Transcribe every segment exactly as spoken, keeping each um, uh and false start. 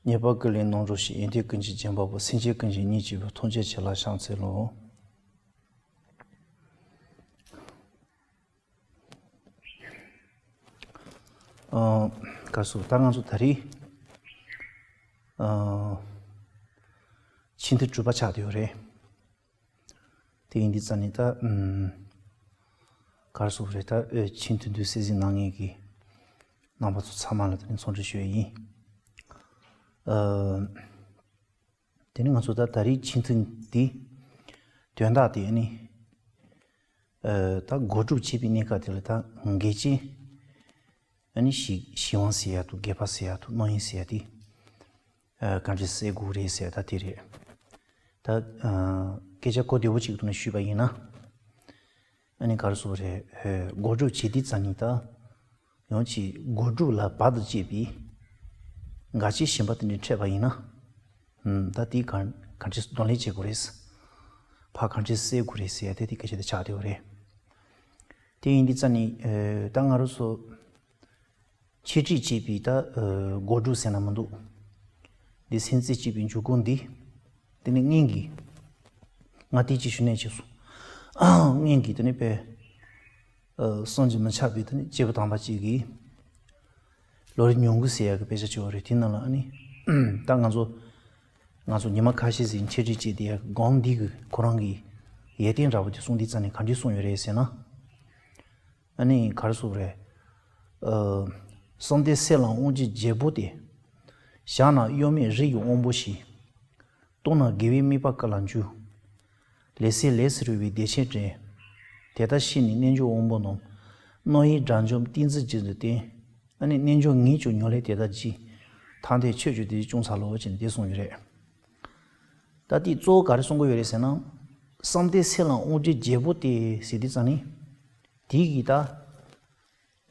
ཉེས་པ་ཀུན་ལས་རྣམ་གྲོལ་ཞིང་། ཡོན་ཏན་ཀུན་གྱི་རྒྱན་པ་པོ། སེམས་ཅན་ཀུན་གྱི་གཉེན་གཅིག་པུ། ཐམས་ཅད་མཁྱེན་ལ་ཕྱག་འཚལ་ལོ། ཨ། ག་རེ་ཟེར། ད་ང་ཚོ་ད་རེས། ཨ། ཆེས་མཐུན་དྲུག་པ་ཆགས་བསྡད་ཡོད་རེད། དེ་ཡིན་དུས་ཙང་ནས་ད། ཨམ། ག་རེ་ཟེར་རེད། ད་ཨེ་ཆེས་མཐུན་དུ་གསན་གཟིགས་གནང་མཁན་གྱི་རྣམ་པ་ཚོ་ཚང་མ་ལ་དེ་ནས་འཚམས་འདྲི་ཞུ་ཡ་ཡིན། ཨ། དེ་ནས་ང་ཚོ་ད་ད་རེས་ཆེས་མཐུན་དེ་དོན་དག་དེ་ནི། ཨ། ད་དགོད་སྒྲུབ་བྱེད་པའི་གནས་སྐབས་དེ་ལ་ད་འགལ་རྐྱེན། ཨ་ནི་གཞི་གཞི་དབང་ཟེར་ཡ་དང་། དགེ་བ་ཟེར་ཡ་དང་། རྣམ་གཡེང་ཟེར་ཡ་དེ། ཨ། ག་འདྲས་སེལ་དགོས་རེད་ཟེར་ཡ་ད་དེ་རེད། ད། ཨ། སྐད་ཆ་གོ་བདེ་པོ་ཅིག་ཐོག་ནས་ཞུས་པ་ཡིན་ན། ཨ་ནི་ག་རེ་ཟེར་རེད། ཨ། དགོད་སྒྲུབ་བྱེད་དུས་ཙང་ནས་ད། ཡང་ཅིག་དགོད་སྒྲུབ་ལ་བར་དུ་གཅོད་པའི་འགལ་རྐྱེན་གཞན་པ་དེ་འདྲ་འཕྲད་པ་ཡིན་ན། ཨམ། ད་དེ་ག་ག་འདྲས་གདོང་ལེན་བྱེད་དགོས་རེད། ཕར་ག་འདྲས་སེལ་དགོས་རེད་ཟེར་ཡ་དེ་དེ་སྐད་ཆ་དེ་ཆགས་བསྡད་ཡོད་རེད། དེ་ཡིན་དུས་ཙང་ནས། ཨ། ད་ང་རང་ཚོ་འཆད་ཁྲིད་བྱེད་པའི་ད། ཨ། དགོད་སྒྲུབ་ཟེར་ན་མི་འདུག། འདི་སེམས་རྩེ་གཅིག་པའི་འཇུག་སྒོ་འདི། དེ་ནི་སྔོན་གྱི། ང་དེ་ཅིག་ཞུ་ནས་བྱས་སོང་། སྔོན་གྱི་དེ་ནི་དཔེ། ཨ། བསམ་གྱིས་མི་ཁྱབ་པའི་དེ་ནི་སྐྱེས་བུ་དམ་པ་ཅིག་གིས། ལོ་རེ་ཉུང་ངུ་ཟེར་ཡག་གི་དཔེ་ཆ་ཅིག་ཡོད་རེད། དེ་ནང་ལ་ཨ་ནི། ད་ང་ཚོ། ང་ཚོ་ཉི་མ་ཁ་ཤས་ཤིག་འཆད་ཁྲིད་བྱས་ཏེ་ཡ་སྒོམ་འདི་གི་ཁོ་རང་གི་ཡོན་ཏན་འདྲ་པོ་དེ་གསུངས་དུས་ཙང་ནས་ག་འདྲས་གསུངས་ཡོད་རེད་ཟེར་ན། ཨ་ནི་ག་རེ་ཟེར་རེད། ཨ། བསམ་གཏན་སེལ་ལ་དབང་བྱེད་བརྒྱད་པོ་སྟེ། བཞག་ན་གཡོ་མེད་རིགས་ཀྱི་དབང་པོ་བཞི། རྟོགས་ན་དགེ་བའི་དམིགས་པ་ཀུན་ལ་འཇུག། ལས་སད་ལས་སུ་རུང་བའི་བདེ་ཆེན་དྲན། དེ་ལྟར་ཤེས་ནས་རྣལ་འབྱོར་དབང་པོ་རྣམས། རྣམ་གཡེང་དགྲ་འཇོམས་ཏིང་འཛིན་རྒྱུད་དུ་བསྟེན། ཨ་ནི་རྣལ་འབྱོར་ངེས་ཀྱང་མྱུར་ལས་དེ་ལྟར་བགྱི། ཐར་འདོད་ཆོས་ཀྱི་བདེ་སྐྱོང་འཚལ་ལོ་ཅེས་དེ་གསུངས་ཡོད་རེད། ད་དེ་གཙོ་བོ་ག་རེ་གསུང་གི་ཡོད་རེད་ཟེར་ན། བསམ་གཏན་སེལ་ལ་དབང་བྱེད་བརྒྱད་པོ་སྟེ་ཟེར་དུས་ཙང་ནས། དེ་གི་ད།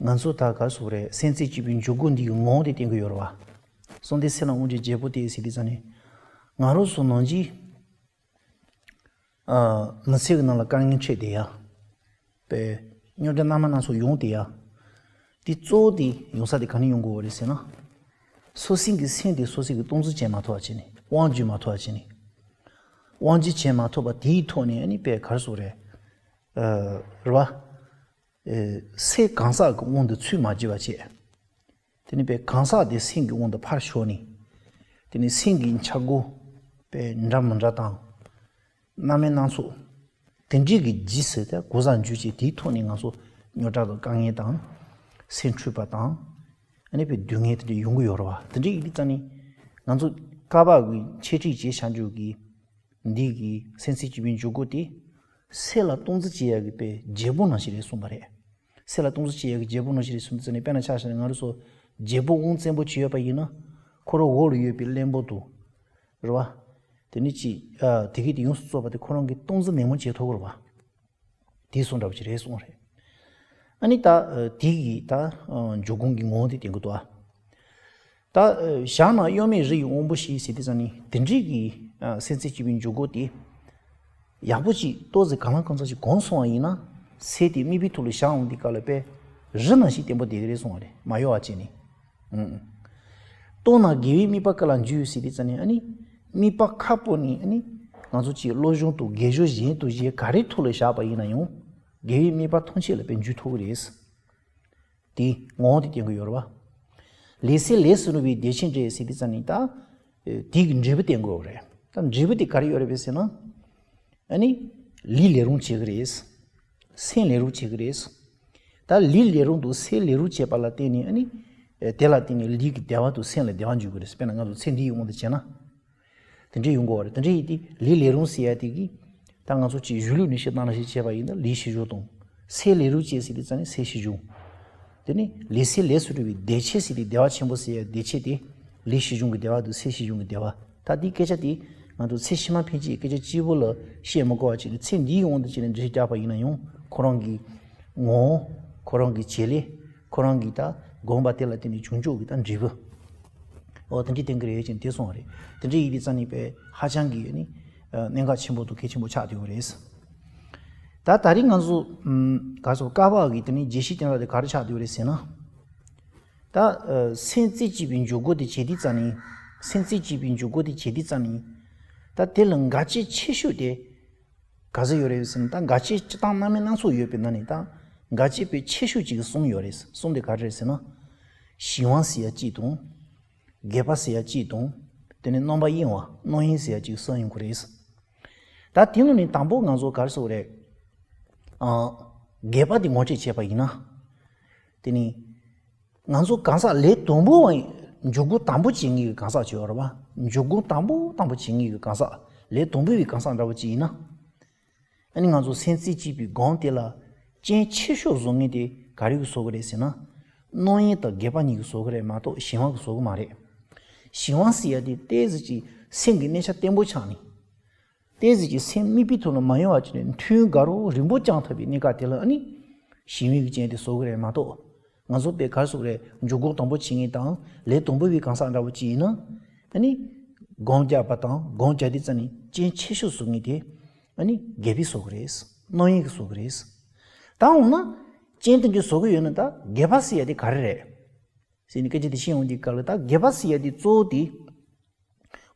ང་ཚོ་ད་ག་རེ་ཟེར་རེད། སེམས་རྩེ་གཅིག་པའི་འཇུག་སྒོ་འདི་གི་ངོ་བོ་དེ་བསྟན་གྱི་ཡོད་རེད་བ། བསམ་གཏན་སེལ་ལ་དབང་བྱེད་བརྒྱད་པོ་སྟེ་ཟེར་དུས་ཙང་ནས། ང་རང་ཚོ་ནང་གི། ཨ། མི་ཚེ་གི་ནང་ལ་དཀའ་ངལ་འཕྲད་བསྡད་ཡ། དཔེ། རྙོག་དྲ་སྣ་མང་སྣ་ཚོགས་ཡོང་བསྡད་ཡ། དེ་གཙོ་བོ་དེ་ཡོང་ས་དེ་ག་ནས་ཡོང་གི་ཡོད་རེད་ཟེར་ན། སོ་སོའི་གི་སེམས་དེ་སོ་སོའི་གི་སྟངས་འཛིན་བྱེད་མ་ཐུབ་པ་བྱས་ནས། དབང་བྱེད་མ་ཐུབ་པ་བྱས་ནས། དབང་བྱེད་བྱེད་མ་ཐུབ་པ་དེའི་ཐོག་ནས་ཨ་ནི་དཔེ་ག་རེ་ཟེར་རེད། ཨ། རེད་བ། ཨེ། སེམས་གང་ཟག་གི་དབང་དུ་ཚུད་མ་བྱས་པ་བྱས། དེ་ནི་དཔེ་གང་ཟག་དེ་སེམས་ཀྱི་དབང་དུ་ཕར་ཞོག་ནས། དེ་ནི་སེམས་ཀྱི་འཆར་སྒོ། དཔེ་འདྲ་མི་འདྲ་དང་། སྣ་མིན་སྣ་ཚོགས། དེ་འདྲའི་གི་རྗེས་སུ་ད་གོ་ས་འཇུག་བྱས། དེའི་ཐོག་ནས་ང་ཚོ་རྙོག་དྲ་དང་དཀའ་ངལ་དང་། སེམས་འཁྲུགས་པ་དང་། ཨ་ནི་དཔེ་སྡུག་བསྔལ་དེ་འདྲ་ཡོང་གི་ཡོད་རེད་བ། དེ་འདྲ་ཡིན་དུས་ཙང་ནས། ང་ཚོ་བསྐལ་པ་གི་འཆད་ཁྲིད་བྱས་བཞག་རྒྱུ་གི། འདི་གི་སེམས་རྩེ་གཅིག་པའི་འཇུག་སྒོ་དེ། སེམས་ལ་སྟངས་འཛིན་བྱེད་ཡག་གི་དཔེ་བརྒྱད་པོ་ནང་བཞིན་རེད་གསུངས་པ་རེད། སེམས་ལ་སྟངས་འཛིན་བྱེད་ཡག་གི་བརྒྱད་པོ་ནང་བཞིན་རེད་གསུངས་དུས་ཙང་ནས། དཔེར་ན་ཆ་བཞག་ན་ང་རང་ཚོ་བརྒྱད་པོ་དབང་བཙན་པོ་བྱས་ཡོད་པ་ཡིན་ན། ཁོ་རང་འོག་ལ་ཡོད་པའི་བློན་པོ་དང་། རེད་བ། དེ་ནས་ཅིག་ཨ། དེ་གི་དེ་ཡོངས་སུ་རྫོགས་པ་དེ་ཁོ་རང་གིས་སྟངས་འཛིན་ནན་མོ་བྱེད་ཐུབ་ཀྱི་རེད་བ། དེ་གསུངས་འདྲ་པོ་ཅིག་རེད་གསུངས་རེད། ཨ་ནི་ད། ཨ། དེ་གི་ད། ཨ། འཇུག་སྒོ་གི་ངོ་བོ་དེ་བསྟན་གྱི་འདུག་ཨ། ད། ཨ། བཞག་ན་གཡོ་མེད་རིགས་ཀྱི་དབང་པོ་བཞི་ཟེར་དུས་ཙང་ནས། དེ་འདྲའི་གི། ཨ། སེམས་རྩེ་གཅིག་པའི་འཇུག་སྒོ་དེ། ཡག་པོ་ཅིག་ཏོག་ཙམ་གང་ལ་གང་འཚམ་ཅིག་གོམས་སོང་བ་ཡིན་ན། སེམས་དེ་དམིགས་པའི་ཐོག་ལ་བཞག་འོང་དུས་སྐབས་ལ་དཔེ་རི་ནང་བཞིན་བརྟན་པོ་བསྡད་ཀྱི་རེད་གསུངས་པ་རེད། མ་གཡོ་བ་བྱས་ནས། ཨང་། རྟོགས་ན་དགེ་བའི་དམིགས་པ་ཀུན་ལ་འཇུག་ཟེར་དུས་ཙང་ནས། ཨ་ནི་དམིགས་པ་ཁ་སྤོ་ནས། ཨ་ནི་ང་ཚོ་ཅིག་བློ་སྦྱོང་དང་དགེ་སྦྱོར་གཞན་དང་གཞན་ག་རེའི་ཐོག་ལ་བཞག་པ་ཡིན་ན་ཡང་། དགེ་བའི་དམིགས་པ་ཐམས་ཅད་ལ་དཔེ་འཇུག་ཐུབ་ཀྱི་རེད། དེ་ངོ་བོ་དེ་བསྟན་གྱི་ཡོད་རེད་བ། ལས་སད་ལས་སུ་རུང་བའི་བདེ་ཆེན་དྲན་ཟེར་དུས་ཙང་ནས་ད། ཨེ། དེ་གི་འབྲས་བུ་བསྟན་གྱི་ཡོད་རེད། ད་འབྲས་བུ་དེ་ག་རེ་ཡོད་རེད་པས་ཟེར་ན། ཨ་ནི། ལུས་ལས་རུང་བྱེད་ཀྱི་རེད། སེམས་ལས་རུང་བྱེད་ཀྱི་རེད། ད་ལུས་ལས་རུང་དང་སེམས་ལས་རུང་བྱེད་པ་ལ་བརྟེན་ནས། ཨ་ནི། ཨེ། དེ་ལ་བརྟེན་ནས་ལུས་ཀྱི་བདེ་བ་དང་སེམས་ལ་བདེ་བ་འཇུག་གི་རེད། དཔེར་ན་ང་ཚོ་ཚེ་འདིའི་དབང་དུ་བྱས་ན། དེ་འདྲའི་ཡོང་གི་ཡོད་རེད། དེ་འདྲ་ཡིན་དུས་ལུས་ལས་རུང་ཟེར་ཡ་དེ་གིས། ད་ང་ཚོ་ཅིག་གཞུང་ལུགས་ནས་བཤད་སྟངས་ལ་བཤད་བྱས་པ་ཡིན་ན། ལུས་ཤེས་བྱུང་དང་། སེམས་ལས་རུང་བྱེད་ཟེར་དུས་ཙང་ནས་སེམས་ཤེས་བྱུང་། དེ་ནས་ལས་སད་ལས་སུ་རུང་བའི་བདེ་ཆེན་ཟེར་དུས། བདེ་བ་ཆེན་པོ་ཟེར་ཡ་བདེ་ཆེན་དེ། ལུས་ཤེས་བྱུང་གི་བདེ་བ་དང་སེམས་ཤེས་བྱུང་གི་བདེ་བ། ད་འདིའི་སྐད་ཆ་དེ་ང་ཚོ་ཚེ་ཕྱི་མ་ཕན་ཆད་སྐད་ཆ་གཅིག་པོ་ལ་བཤད་མི་དགོས་པ་བྱས་ནས། ཚེ་འདིའི་དབང་དུ་བྱས་ནས་འགྲེལ་བཤད་རྒྱག་པ་ཡིན་ན་ཡང་། ཁོ་རང་གི་ངོ་བོ། ཁོ་རང་གི་བྱེད་ལས། ཁོ་རང་གིས་ད་དགོངས་པ་དེ་ལ་བརྟེན་ནས་བྱུང་ཆོག་གི་ད་འབྲས་བུ། འོ་དེ་འདྲའི་བསྟན་གྱི་རེད་ཅེས་དེ་གསུངས་པ་རེད། དེ་འདྲའི་ཡིན་དུས་ཙང་ནི་དཔེ་ཧ་ཅང་གི་ནི་གནད་འགག་ཆེན་པོ་དང་གལ་ཆེན་པོ་ཆགས་བསྡད་ཡོད་རེད། ད་ད་རིང་ང་ཚོ་ག་སོ་བཀའ་བབས་ཀྱི་དེ་ནི་རྒྱས་བཤད་དེ་འདྲ་དེ་ག་རེ་ཆགས་བསྡད་ཡོད་རེད་ཟེར་ན། ད་སེམས་རྩེ་གཅིག་པའི་འཇུག་སྒོ་དེ་བྱེད་དུས་ཙང་ནི། སེམས་རྩེ་གཅིག་པའི་འཇུག་སྒོ་དེ་བྱེད་དུས་ཙང་ནི། ད་དེ་ལ་འགལ་རྐྱེན་ཆེ་ཤོས་དེ་ག་ཚོད་ཡོད་རེད་ཟེར་ན། ད་འགལ་རྐྱེན་སྤྱིར་བཏང་སྣ་མིན་སྣ་ཚོགས་ཡོད་པའི་ནང་ནས་ད་འགལ་རྐྱེན་དཔེ་ཆེ་ཤོས་གཅིག་གསུམ་ཡོད་རེད། གསུམ་དེ་ག་རེ་རེད་ཟེར་ན། གཞན་དབང་ཟེར་ཡ་གཅིག་དང་། སྒལ་པ་ཟེར་ཡ་གཅིག་དང་། དེ་ནས་རྣམ་པར་གཡེང་བ་རྣམ་གཡེང་ཟེར་ཡ་གཅིག་གསུམ་ཡོང་གི་རེད། ད་དེ་ནང་ནས་དང་པོ་ང་ཚོ་ག་རེ་ཟེར་དགོས་རེད། ཨ། སྒལ་པ་དེ་ངོ་སྤྲོད་བྱས་པ་ཡིན་ན། དེ་ནི། ང་ཚོ་གང་ཟག་ལས་དང་པོ་བ་འཇུག་སྒོ་དང་པོ་བྱེད་མཁན་གྱི་གང་ཟག་ཅིག་ཡོད་རེད་བ། འཇུག་སྒོ་དང་པོ་དང་པོ་བྱེད་མཁན་གྱི་གང་ཟག་ལས་དང་པོ་བའི་གང་ཟག་འདྲ་བོ་ཅིག་ཡིན་ན། ཨ་ནི་ང་ཚོ་སེམས་རྩེ་གཅིག་པའི་སྒོམ་དེ་ལ་རྐྱེན་ཆེ་ཤོས་བཟོ་མཁན་དེ་ག་རེ་གིས་བཟོ་གི་རེད་ཟེར་ན། རྣམ་གཡེང་དང་སྒལ་པ་གཉིས་ཀྱིས་བཟོ་གི་རེད་མ་གཏོགས་གཞན་དབང་གིས་བཟོ་གི་མ་རེད། གཞན་དབང་ཟེར་ཡ་དེ་ཏོག་ཙམ་ཅིག་སེམས་ཀྱི་གནས་ཆ་བརྟན་པོ་ཆགས་ནས། ཏོག་ཙམ་ཅིག་སེམས་དམིགས་པའི་ཐོག་ལ་མ་ཡོང་བ་བྱས་ནས་ཐུན་དགའ་རབ་རིང་པོ་བསྐྱངས་ཐུབ་པའི་གནས་སྐབས་དེ་ལ་ཨ་ནི། གཞན་དབང་གི་རྐྱེན་དེ་བཟོ་གི་རེད་མ་གཏོགས། ང་ཚོ་དཔེ་ག་རེ་ཟེར་དགོས་རེད། འཇུག་སྒོ་དང་པོ་བྱེད་མཁན་དང་ལས་དང་པོ་བའི་གང་ཟག་འདྲ་བོ་ཅིག་ཡིན་ན། ཨ་ནི། སྒོམ་རྒྱག་པ་དང་སྒོམ་རྒྱག་དུས་ཙམ་ནས་རྐྱེན་ཆེ་ཤོས་བཟོ་མཁན་དེ། ཨ་ནི་སྒལ་པས་བཟོ་གི་རེད། རྣམ་གཡེང་གིས་བཟོ་གི་རེད། ད་འོ་ན། རྐྱེན་དེ་འདྲ་བཟོ་གི་ཡོད་ན་ད་སྒལ་པ་ཟེར་ཡ་དེ་ག་རེ་རེད། ཟེར་ནས་སྐད་ཆ་དེ་བཤད་ཡོང་དུས་སྐབས་ལ་ད་སྒལ་པ་ཟེར་ཡ་དེ་གཙོ་བོ་དེ།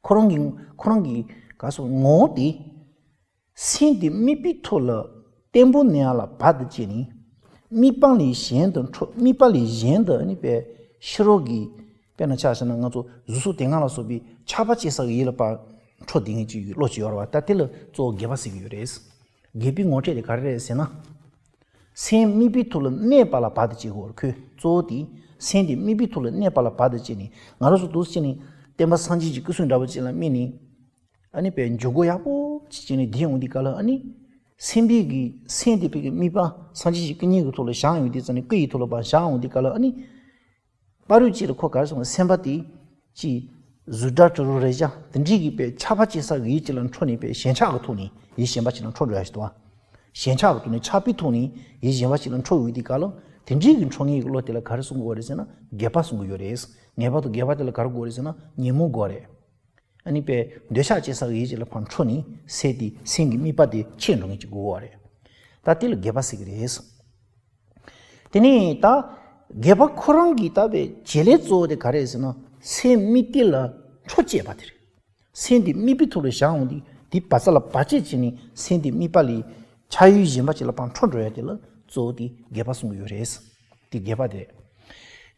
ཁོ་རང་གི་ཁོ་རང་གི་ག་སོ་ངོ་བོ་དེ། སེམས་དེ་དམིགས་པའི་ཐོག་ལ་བརྟན་པོ་གནས་ཡ་ལ་བར་དུ་བཅད་ནས། དམིགས་པ་ལས་གཞན་དུ་འཕྲོ་དམིགས་པ་ལས་གཞན་དུ་ཨ་ནི་པའི་ཕྱི་རོལ་གྱི། དཔེར་ན་ཆ་བཞག་ན་ང་ཚོ་གཟུགས་སོགས་དེ་སྔ་ལ་སོགས་པའི་ཆགས་པ་སྐྱེ་ས་གི་ཡུལ་ལ་ཕར་འཕྲོ་བསྡད་མཁན་ཅིག་ཡོད་བློ་ཅིག་ཡོད་རེད་བ། ད་དེ་ལ་གཙོ་བོ་སྒལ་པ་ཟེར་གྱི་ཡོད་རེད། སྒལ་པའི་ངོ་སྤྲོད་དེ་ག་རེ་རེད་ཟེར་ན། སེམས་དམིགས་པའི་ཐོག་ལ་གནས་པ་ལ་བར་དུ་བཅད་དགོས་རེད། ཁོས་གཙོ་བོ་དེ་སེམས་དེ་དམིགས་པའི་ཐོག་ལ་གནས་པ་ལ་བར་དུ་བཅད་ནས། ང་རང་ཚོ་འདུག་སེ་བྱས་ནས་བསྟན་པ་སངས་རྒྱས་ཀྱི་སྐུ་གསུང་འདྲ་བོ་ཅིག་ལ་དམིགས་ནས། ཨ་ནི་པའི་འཇུག་སྒོ་ཡག་པོ་ཅིག་བྱས་ནས་བསྡད་ཡོང་དུས་སྐབས་ལ་ཨ་ནི། སེམས་པའི་གི་སེམས་དེ་པའི་གི་དམིགས་པ་སངས་རྒྱས་ཀྱི་སྐུ་བརྙན་གྱི་ཐོག་ལ་བཞག་ཡོང་དུས་ཙམ་ནས་སྐུ་ཡི་ཐོག་ལ་ཕར་བཞག་ཡོང་དུས་སྐབས་ལ་ཨ་ནི། བར་དུ་བཅད་ལ་ཁོ་ག་རེ་ཟེར་ན་སེམས་པ་དེ་ཅིག་གཟུགས་སྒྲ་དྲི་རོ་རེག་བྱ་དེ་འདྲའི་གི་པའི་ཆགས་པ་སྐྱེ་ས་གི་ཡུལ་ཅིག་ལ་འཕྲོ་ནས་པའི་ཞེན་ཆགས་ཀྱི་ཐོག་ནས་ཡུལ་གཞན་པ་ཅིག་ལ་འཕྲོ་འགྲོ་ཡ་ཞིག་འདུག་བ། ཞེན་ཆགས་ཀྱི་ཐོག་ནས་ཆགས་པའི་ཐོག་ནས་ཡུལ་གཞན་པ་ཅིག་ལ་འཕྲོ་ཡོང་དུས་སྐབས་ལ་དེ་འདྲའི་གི་འཕྲོ་ངེས་ཀྱི་བློ་དེ་ལ་ག་རེ་གསུང་གི་ཡོད་རེད་ཟེར་ན་སྒལ་པ་གསུང་གི་ཡོད་རེད། ངེས་པར་དུ་སྒལ་པ་དེ་ལ་ག་རེ་དགོས་རེད་ཟེར་ན་ཉོན་མོངས་དགོས་རེད། ཨ་ནི་པའི་འདོད་ཆགས་སྐྱེ་ས་གི་ཡུལ་ཅིག་ལ་ཕར་འཕྲོ་ནས་སེམས་དེ་སེམས་ཀྱི་དམིགས་པ་དེ་ཆད་འགྲོ་མཁན་ཅིག་དགོས་པ་རེད། ད་དེ་ལ་སྒལ་པ་ཟེར་གི་རེད། དེ་ནས་ད་སྒལ་པ་ཁོ་རང་གི་ད་པའི་བྱེད་ལས་གཙོ་བོ་དེ་ག་རེ་ཟེར་ན་སེམས་དམིགས་གཏད་ལ་འཕྲོ་བཅད་པ་དེ་རེད། སེམས་དེ་དམིགས་པའི་ཐོག་ལ་བཞག་འོང་དུས་དེ་བར་ས་ལ་བར་ཆད་བྱས་ནས་སེམས་དེ་དམིགས་པ་ལས་ཆགས་ཡུལ་གཞན་པ་ཅིག་ལ་ཕར་འཕྲོ་འགྲོ་ཡ་དེ་ལ་གཙོ་བོ་དེ་སྒལ་པ་གསུང་གི་ཡོད་རེད། དེ་སྒལ་པ་དེ་རེད།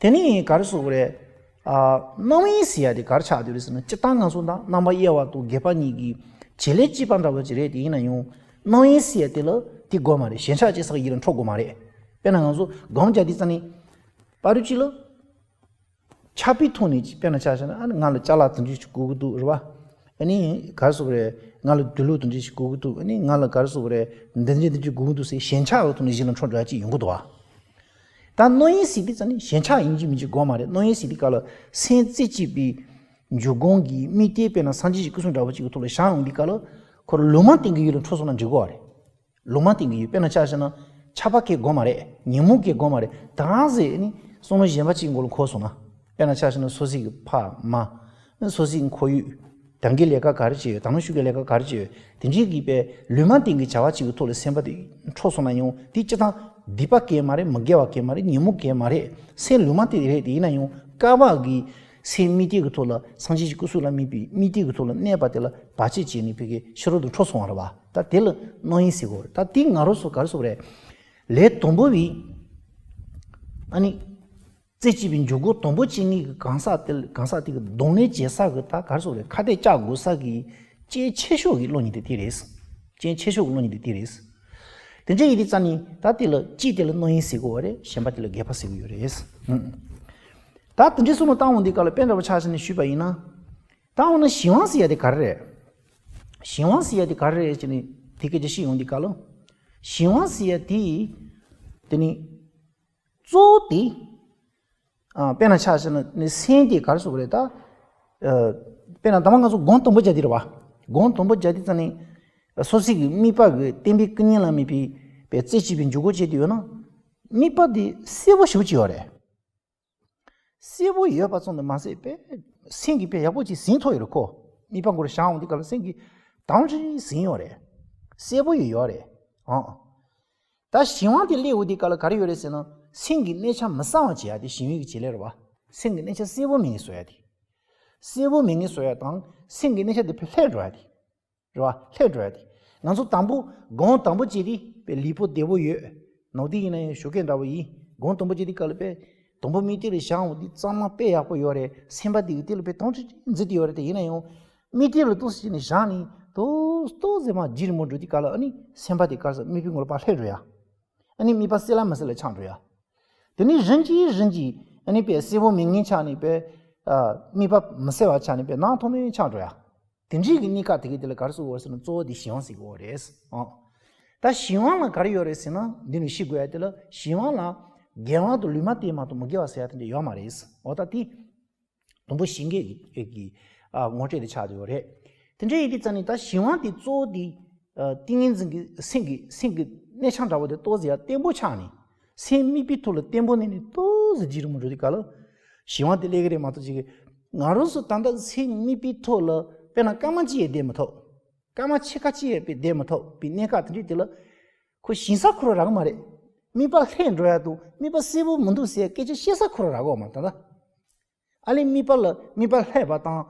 དེ་ནས་ག་རེ་ཟེར་དགོས་རེད། ཨ། རྣམ་གཡེང་ཟེར་ཡ་དེ་ག་རེ་ཆགས་བསྡད་རེད་ཟེར་ན་སྤྱིར་བཏང་ང་ཚོ་ད་རྣམ་པར་དབྱེ་བ་དང་སྒལ་པ་གཉིས་ཀྱི་བྱེད་ལས་གཅིག་པ་འདྲ་བོ་ཅིག་རེད། དེ་ཡིན་ན་ཡང་རྣམ་གཡེང་ཟེར་ཡ་དེ་ལ་དེ་དགོས་མ་རེད། ཞེན་ཆགས་སྐྱེ་ས་གི་ཡུལ་ལ་འཕྲོ་དགོས་མ་རེད། དཔེར་ན་ང་ཚོ་སྒོམ་རྒྱག་དུས་ཙམ་ནས་བར་དུ་བཅད་ལ། ཆགས་པའི་ཐོག་ནས་དཔེར་ན་ཆ་བཞག་ན་ཨ་ནི་ང་ལ་ཅ་ལག་དེ་འདྲ་ཞིག་དགོས་ཀྱི་འདུག་རེད་བ། ཨ་ནི་ག་རེ་ཟེར་དགོས་རེད། ང་ལ་དུག་ལོག་དེ་འདྲ་ཞིག་དགོས་ཀྱི་འདུག་ཨ་ནི་ང་ལ་ག་རེ་ཟེར་དགོས་རེད། འདི་འདྲ་འདི་འདྲ་དགོས་ཀྱི་འདུག་ཟེར་ཞེན་ཆགས་ཀྱི་ཐོག་ནས་གཞན་ལ་འཕྲོ་འགྲོ་ཡ་ཅིག་ཡོང་གི་འདུག་བ། ད་རྣམ་གཡེང་ཟེར་དུས་ཙམ་ནས་ཞེན་ཆགས་ཡིན་གཅིག་མིན་གཅིག་དགོས་མ་རེད། རྣམ་གཡེང་ཟེར་དུས་སྐབས་ལ་སེམས་རྩེ་གཅིག་པའི་འཇུག་སྒོམ་གྱི་དམིགས་གཏད་དཔེར་ན་སངས་རྒྱས་ཀྱི་སྐུ་གསུང་འདྲ་བོ་ཅིག་གི་ཐོག་ལ་བཞག་ཡོང་དུས་སྐབས་ལ་ཁོ་རང་ལུང་མ་བསྟན་གྱི་ཡུལ་ལ་འཕྲོ་སོང་ན་འགྲིག་གི་རེད། ལུང་མ་བསྟན་གྱི་ཡུལ་དཔེར་ན་ཆ་བཞག་ན་ཆགས་པ་སྐྱེ་དགོས་མ་རེད། ཉོན་མོངས་སྐྱེ་དགོས་མ་རེད། ད་ཟེར་ནི་བསམ་བློ་གཞན་པ་གཅིག་མགོ་ལ་འཁོར་སོང་ན། དཔེར་ན་ཆ་བཞག་ན་སོ་སོའི་གི་ཕ་མ། སོ་སོའི་ཁོར་ཡུག་ད་གིན་ལས་ཀ་ག་རེ་བྱས་ཡོད། ད་ནང་ཤུགས་ཀྱི་ལས་ཀ་ག་རེ་བྱས་ཡོད། དེ་འདྲའི་གི་པའི་ལུང་མ་བསྟན་གྱི་བྱ་བ་གཅིག་གི་ཐོག་ལ་སེམས་པ་དེ་འཕྲོ་སོང་ན་ཡང་དེ་སྤྱིར་བཏང་སྡིག་པ་སྐྱེ་མ་རེད། མི་དགེ་བ་སྐྱེ་མ་རེད། ཉོན་མོངས་སྐྱེ་མ་རེད། སེམས་ལུང་མ་བསྟན་རེད། དེ་ཡིན་ན་ཡང་བསྐལ་པ་གི་སེམས་དམིགས་གཏད་ཀྱི་ཐོག་ལ་སངས་རྒྱས་ཀྱི་སྐུ་གསུང་ལ་དམིགས་པའི་དམིགས་གཏད་ཀྱི་ཐོག་ལ་གནས་པ་དེ་ལ་བར་ཆད་བྱས་ནས་ཕ་གི་ཕྱི་རོལ་དུ་འཕྲོ་སོང་བ་རེད་བ། ད་དེ་ལ་རྣམ་གཡེང་ཟེར་གོ་རེད། ད་དེ་ང་རང་ཚོ་ག་རེ་ཟེར་གོ་རེད། ལས་དང་པོ་བའི་ཨ་ནི་རྩེ་གཅིག་པའི་འཇུག་སྒོ་དང་པོ་བྱེད་མཁན་གྱི་གང་ཟག་དེ་གང་ཟག་དེ་གི་གདོང་ལེན་བྱེད་ས་གི་ད་ག་རེ་ཟེར་གོ་རེད། ཁ་གཏད་བཅག་དགོས་ས་གི་རྐྱེན་ཆེ་ཤོས་ཀྱི་བློ་གཉིས་དེ་དེ་རེད། རྐྱེན་ཆེ་ཤོས་ཀྱི་བློ་གཉིས་དེ་དེ་རེད། དེ་འདྲ་ཡིན་དུས་ཙང་ནི་ད་དེ་ལ་གཅིག་དེ་ལ་རྣམ་གཡེང་ཟེར་གོ་བ་རེད། གཞན་པ་དེ་ལ་སྒལ་པ་ཟེར་གི་ཡོད་རེད། ད་དེ་འདྲའི་བསམ་བློ་བཏང་འོང་དུས་སྐབས་ལ་དཔེ་འདྲ་པོ་ཆ་བཞག་ནས་ཞུས་པ་ཡིན་ན། ད་འོ་ན་གཞན་དབང་ཟེར་ཡ་དེ་ག་རེ་རེད། གཞན་དབང་ཟེར་ཡ་དེ་ག་རེ་རེད་ཅེས་ནི་དེ་སྐད་ཆ་བཤད་ཡོང་དུས་སྐབས་ལ། གཞན་དབང་ཟེར་ཡ་དེ། དེ་ནི། གཙོ་བོ་དེ། ཨ། དཔེར་ན་ཆ་བཞག་ན་ནི་སེམས་དེ་ག་རེ་ཟེར་དགོས་རེད་ད། ཨ། དཔེར་ན་ད་མ་ང་ཚོ་སྒོམ་དང་པོ་བརྒྱབ་དེ་རེད་བ། སྒོམ་དང་པོ་བརྒྱབ་དེ་ཙང་ནི། སོ་སོའི་གི་དམིགས་པ་གི་བསྟན་པའི་སྐུ་བརྙན་ལ་དམིགས་པའི་པའི་རྩེ་གཅིག་པའི་འཇུག་སྒོ་བྱས་དེ་ཡོད་ན། དམིགས་པ་དེ་གསལ་པོ་ཞེ་པོ་ཅིག་ཡོད་རེད། གསལ་པོ་ཡོད་པ་ཙམ་དུ་མ་ཟད་པས་སེམས་ཀྱིས་དཔེ་ཡག་པོ་ཅིག་ཟིན་ཐུབ་ཡོད་རེད་ཁོ། དམིགས་པ་མགོ་རུ་བཞག་འོང་དུས་སྐབས་ལ་སེམས་ཀྱིས་དྭངས་ཅིག་ཟིན་ཡོད་རེད། གསལ་པོ་ཡོད་ཡོད་རེད། ཨང་། ད་གཞན་དབང་དེ་སླེབས་འོང་དུས་སྐབས་ལ་ག་རེ་ཡོད་རེད་ཟེར་ན། སེམས་ཀྱི་གནས་ཆ་མི་གསལ་བ་བྱེད་ཡ་དེ་གཞན་དབང་གི་བྱེད་ལས་རེད་བ། སེམས་ཀྱི་གནས་ཆ་གསལ་པོ་མེད་ངེས་བཟོ་ཡ་དེ། གསལ་པོ་མེད་ངེས་བཟོ་ཡ་དང་སེམས་ཀྱི་གནས་ཆ་དེ་ཕར་ལྷད་འགྲོ་ཡ་དེ། རེད་བ། ལྷད་འགྲོ་ཡ་དེ། ང་ཚོ་དང་པོ་སྒོམ་དང་པོ་བྱས་དུས་དཔེ་ལུས་པོ་བདེ་པོ་ཡོད། ནོར་དུས་ཡིན་ན་ཡང་ཞོགས་ཀས་འདྲ་བོ་ཡིན། སྒོམ་དང་པོ་བྱས་དུས་སྐབས་ལ་དཔེ་དང་པོ་དམིགས་གཏད་ལ་བཞག་འོང་དུས་གཙང་མ་དཔེ་ཡག་པོ་ཡོད་རེད། སེམས་པ་དེ་གི་དེ་ལ་དཔེ་དྭངས་ཅིག་འཛུལ་དུ་ཡོད་རེད་དེ། ཡིན་ན་ཡང་དམིགས་གཏད་ལ་ཏོག་ཙམ་བྱས་ནས་བཞག་ནས་ཏོག་ཙམ་མར་ལྗིད་རིང་པོ་འགྲོ་དུས་སྐབས་ལ་ཨ་ནི་སེམས་པ་དེ་ག་རེ་ཟེར། དམིགས་པའི་ངོ་ལ་ཕར་ལྷད་འགྲོ་ཡ། ཨ་ནི་དམིགས་པ་གསལ་ལ་མི་གསལ་ལ་ཆགས་འགྲོ་ཡ། དེ་ནས་རིམ་གྱིས་རིམ་གྱིས་ཨ་ནི་དཔེ་གསལ་པོ་མེད་མཁན་ཆགས་ནས་དཔེ། ཨ། དམིགས་པ་མི་གསལ་བ་ཆགས་ནས་དཔེ་སྣང་ཐོ་མེད་ཆགས་འགྲོ་ཡ། དེ་འདྲའི་གི་གནས་སྐབས་དེ་གའི་དེ་ལ་ག་རེ་ཟེར་དགོས་ཟེར་ན། གཙོ་བོ་དེ་གཞན་དབང་ཟེར་དགོས་རེད། ཨང་། ད་གཞན་དབང་ལ་ག་རེ་ཡོད་རེད་ཟེར་ན། འདི་ནས་ཤེས་དགོས་ཡ་དེ་ལ་གཞན་དབང་ལ་རྒྱལ་དབང་དང་ལུས་མ་བརྟན་མ་གཏོགས་མི་དགེ་བ་ཟེར་ཡ་དེ་འདྲ་ཡོད་མ་རེད། འོ་ད་དེ་དང་པོ་གཞན་དགེ་གི་ཨ་ངོ་སྤྲོད་དེ་ཆགས་བསྡད་ཡོད་རེད། དེ་འདྲ་ཡིན་དུས་ཙང་ནས་ད་གཞན་དབང་དེ་གཙོ་བོ་དེ་ཨ་ཏིང་ངེ་འཛིན་གྱི་སེམས་ཀྱི་སེམས་ཀྱི་གནས་ཆ་འདྲ་བོ་དེ་ཏོག་ཙམ་ཡར་བརྟན་པོ་ཆགས་ནས། སེམས་དམིགས་པའི་ཐོག་ལ་བརྟན་པོ་གནས་ནས་ཏོག་ཙམ་ལྗིད་རིང་པོ་འགྲོ་དུས་སྐབས་ལ་གཞན་དབང་དེ་སླེབས་ཀྱི་རེད་མ་གཏོགས་ཅིག་ང་རང་ཚོ་ད་ལྟ་སེམས་དམིགས་པའི་ཐོག་ལ་དཔེར་ན་སྐར་མ་གཅིག་ཡང་བསྡད་མི་ཐུབ། སྐར་མ་ཕྱེད་ཀ་གཅིག་ཡང་བསྡད་མི་ཐུབ་པའི་གནས་སྐབས་དེ་འདྲའི་དེ་ལ་ཁོ་ཞེན་ས་ཁོ་རང་རག་གི་མ་རེད། དམིགས་པ་ལྷད་འགྲོ་ཡ་དང་དམིགས་པ་གསལ་པོ་མི་འདུག་ཟེར་སྐད་ཆ་བཤད་ས་ཁོ་རང་རག་གི་ཡོད་མ་རེད་ད་ལྟ། ཨ་ལས་དམིགས་པ་ལ་དམིགས་པ་ལྷད་པ་དང་།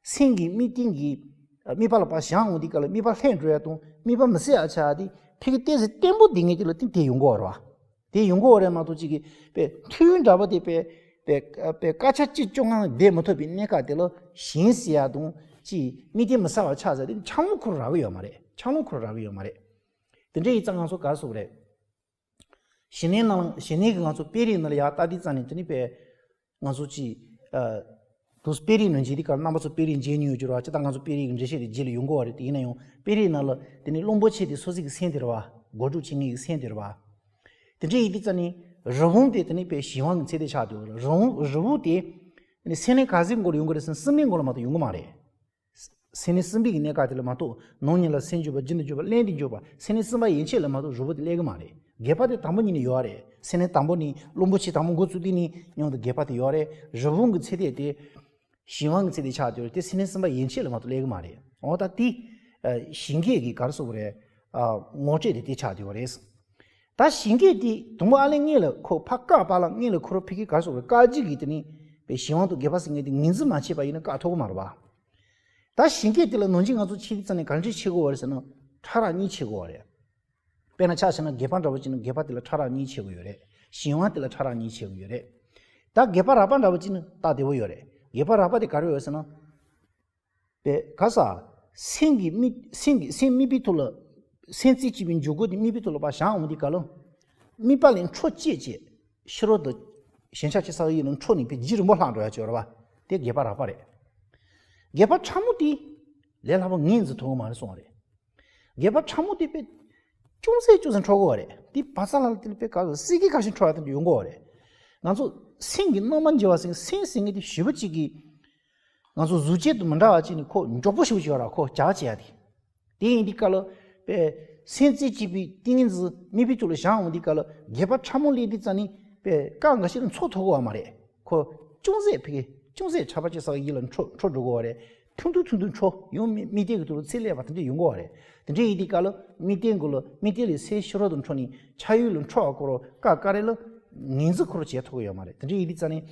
སེམས་ཀྱི་དམིགས་རྟེན་གྱི་དམིགས་པ་ལ་ཕར་བཞག་འོང་དུས་སྐབས་ལ་དམིགས་པ་ལྷད་འགྲོ་ཡ་དང་དམིགས་པ་མི་གསལ་ཡ་ཆགས་ཡ་དེ་ཕ་གི་ཏོག་ཙམ་བརྟན་པོ་བསྡད་མཁན་དེ་ལ་དེ་དེ་ཡོང་གི་ཡོད་རེད་བ། དེ་ཡོང་གི་ཡོད་རེད་མ་གཏོགས་ཅིག་གི་དཔེ་ཐུན་འདྲ་པོ་དེ་དཔེ་དཔེ་དཔེ་སྐར་ཆ་གཅིག་བཅོ་ལྔ་བསྡད་མི་ཐུབ་པའི་གནས་སྐབས་དེ་ལ་ཞེན་ཟེར་ཡ་དང་ཅིག་དམིགས་རྟེན་མི་གསལ་བ་ཆགས་ཟེར་དེ་འཆར་ལོང་ཁོ་རང་རག་གི་ཡོད་མ་རེད། འཆར་ལོང་ཁོ་རང་རག་གི་ཡོད་མ་རེད། དེ་འདྲ་ཡིན་ཙང་ང་ཚོ་ག་རེ་ཟེར་དགོས་རེད། ཞི་གནས་ནང་ཞི་གནས་ཀྱི་ང་ཚོ་དཔེ་རིས་ནང་ལ་ཡར་ལྟ་དུས་ཙང་ནས་དེ་ནི་དཔེ་ང་ཚོ་ཅིག་ཨ། དུས་དཔེ་རིས་ནང་མཇལ་དུས་སྐབས་རྣམ་པ་ཚོ་དཔེ་རིས་མཇལ་མྱོང་ཡོད་རྒྱུ་རེད་བ། སྤྱིར་བཏང་ང་ཚོ་དཔེ་རིས་ཀྱི་འགྲེལ་བཤད་དེ་རྗེས་ལ་ཡོང་གི་ཡོད་རེད་དེ། ཡིན་ན་ཡང་དཔེ་རིས་ནང་ལ་དེ་ནི་གླང་པོ་ཆེ་དེ་སོ་སོ་གི་སེམས་དེ་རེད་བ། སྒོ་དྲུག་ཆེ་ངེས་ཀྱི་སེམས་དེ་རེད་བ། དེ་འདྲ་ཡིན་དུས་ཙང་ནས་རི་བོང་དེ་དེ་ནི་དཔེ་གཞན་དབང་གི་ཚད་དེ་ཆགས་འདུག་རི་བོང་རི་བོང་དེ་ནི་སེམས་གནས་ག་ཚོད་མགོ་ལ་ཡོང་གི་རེད་ཟེར་ན་གསུམ་པའི་མགོ་ལ་མ་གཏོགས་ཡོང་གི་མ་རེད། སེམས་གནས་གསུམ་པའི་གི་གནས་སྐབས་དེ་ལ་མ་གཏོགས་ནང་ཉིད་ལ་སེམས་འཇུག་པ་རྒྱུན་དུ་འཇུག་པ་བརླན་དུ་འཇུག་པ་སེམས་གནས་གསུམ་པ་ཡན་ཆད་ལ་མ་གཏོགས་རི་བོང་དེ་སླེབས་གི་མ་རེད། བརྒྱད་པ་དེ་དང་པོ་ཉིད་ནས་ཡོད་རེད། སེམས་གནས་དང་པོ་ནི་གླང་པོ་ཆེ་དང་པོ་འགོ་བཙུགས་དུས་ནས་མཉམ་དུ་བརྒྱད་པ་དེ་ཡོད་རེད། རི་བོང་གི་ཚད་དེ་དེ་གཞན་དབང་གི་ཚད་དེ་ཆགས་དུས་དེ་སེམས་གནས་གསུམ་པ་ཡན་ཆད་ལ་མ་གཏོགས་སླེབས་གི་མ་རེད། འོ་ད་དེ་ཞི་གནས་ཀྱི་ག་རེ་ཟེར་དགོས་རེད། ངོ་སྤྲོད་དེ་དེ་ཆགས་དུས་རེད། ད་ཞི་གནས་དེ་དང་པོ་ཨ་ལས་སྔོན་ལ་ཁོ་ཕ་བཀའ་པ་ལ་སྔོན་ལ་ཁོ་རང་ཕ་གི་ག་རེ་ཟེར་དགོས་རེད། བཀའ་བརྒྱུད་ཀྱི་དེ་ནི་དཔེ་གཞན་དབང་དང་བརྒྱད་པ་ཟེར་མཁན་དེ་ངོས་འཛིན་མ་བྱས་པ་ཡིན་ན་བཀག་ཐུབ་ཀྱི་མ་རེད་པ། ད་ཞི་གནས་དེ་ལ་ནང་བཞིན་ང་ཚོ་ཕྱི་རིགས་ཙམ་ནས་ག་འདྲ་བྱེད་དགོས་པ་རེད་ཟེར་ན། ཕྲ་རགས་གཉིས་བྱེད་དགོས་པ་རེད། དཔེར་ན་ཆ་བཞག་ན་བརྒྱད་པ་འདྲ་བོ་བྱས་ན་བརྒྱད་པ་དེ་ལ་ཕྲ་རགས་གཉིས་བྱེད་དགོས་ཡོད་རེད། གཞན་དབང་དེ་ལ་ཕྲ་རགས་གཉིས་བྱེད་དགོས་ཡོད་རེད། ད་བརྒྱད་པ་རགས་པ་འདྲ་བོ་བྱས་ན་སྟབས་བདེ་བོ་ཡོད་རེད། བརྒྱད་པ་རགས་པ་དེ་ག་རེ་ཡོད་ཟེར་ན། པས་ག་ས། སེམས་ཀྱི་དམིགས་སེམས་ཀྱི་སེམས་དམིགས་པའི་ཐོག་ལ། སེམས་རྩེ་གཅིག་པའི་འཇུག་སྒོ་དེ་དམིགས་པའི་ཐོག་ལ་ཕར་བཞག་འོང་དུས་སྐབས་ལ། དམིགས་པ་ལས་འཕྲོ་བཅད་བཅད། ཕྱི་རོལ་དུ། ཞེན་ཆགས་ཅི་བསགས་ཡིད་ལ་འཕྲོ་ནས་པའི་ལྗིད་རིང་པོ་ལྷག་འགྲོ་ཡ་ཅིག་ཡོད་རེད་པ། དེ་བརྒྱད་པ་རགས་པ་རེད། བརྒྱད་པ་ཕྲ་མོ་དེ། ལས་སླ་པོ་ངོས་འཛིན་ཐུབ་ཀྱི་མ་རེད་གསུངས་པ་རེད། བརྒྱད་པ་ཕྲ་མོ་དེ་དཔེ། ཅུང་ཟད་ཅུང་ཟད་འཕྲོ་གི་ཡོད་རེད། དེ་བ་ཚ་ལ་ལ་དེ་ལ་དཔེ་ག་ལ་སྲིད་ཀྱི་ཁ་ཤས་འཕྲོ་བ་དེ་འདྲ་ཡོང་གི་ཡོད་རེད། ང་ཚོ་སེམས་ཀྱི་རྣམ་པར་འགྱུར་བ་ཟེར་སེམས་ཟེར་མཁན་དེ་ཞེ་པོ་ཅིག་གི། ང་ཚོ་གཟུགས་ཅན་དང་མི་འདྲ་བ་ཅིག་ནི་ཁོ་མགྱོགས་པོ་ཞེ་པོ་ཅིག་ཡོད་ར་ཁོ་བྱ་བ་བྱེད་ཡ་དེ། དེ་ཡིན་དུས་སྐབས་ལ། པས། སེམས་རྩེ་གཅིག་པའི་ཏིང་ངེ་འཛིན་དམིགས་པའི་ཐོག་ལ་བཞག་འོང་དུས་སྐབས་ལ་བརྒྱད་པ་ཕྲ་མོ་སླེབས་དུས་ཙམ་ནས་པས་སྐབས་འགའ་ཤས་ལ་འཚོ་ཐུབ་ཀྱི་ཡོད་མ་རེད། ཁོ་ཅུང་ཟད་ཕ་གི་ཅུང་ཟད་ཕྲ་བ་ཅིག་བསགས་ཡིད་ལ་འཕྲོ་འཕྲོ་འགྲོ་གི་ཡོད་རེད། ཐུང་ཐུང་ཐུང་ཐུང་འཕྲོ་ཡང་དམིགས་དམིགས་རྟེན་གྱི་ཐོག་ལ་ཚད་སླེབས་པ་དེ་འདྲ་ཡོང་གི་ཡོད་རེད། དེ་འདྲ་ཡིན་དུས་སྐབས་ལ་དམིགས་རྟེན་གྱི་ལ་དམིགས་རྟེན་ལས་སེམས་ཕྱི་རོལ་དུ་འཕྲོ་ནས་ཆགས་ཡུལ་ལ་འཕྲོ་བ་ཁོ་རང་སྐབས་འགའ་རེ་ལ་ངོས་འཛིན་ཁོ་རང་བྱེད་ཐུབ་ཀྱི་ཡོད་མ་རེད། དེ་འདྲ་ཡིན་དུས་ཙམ་ནས།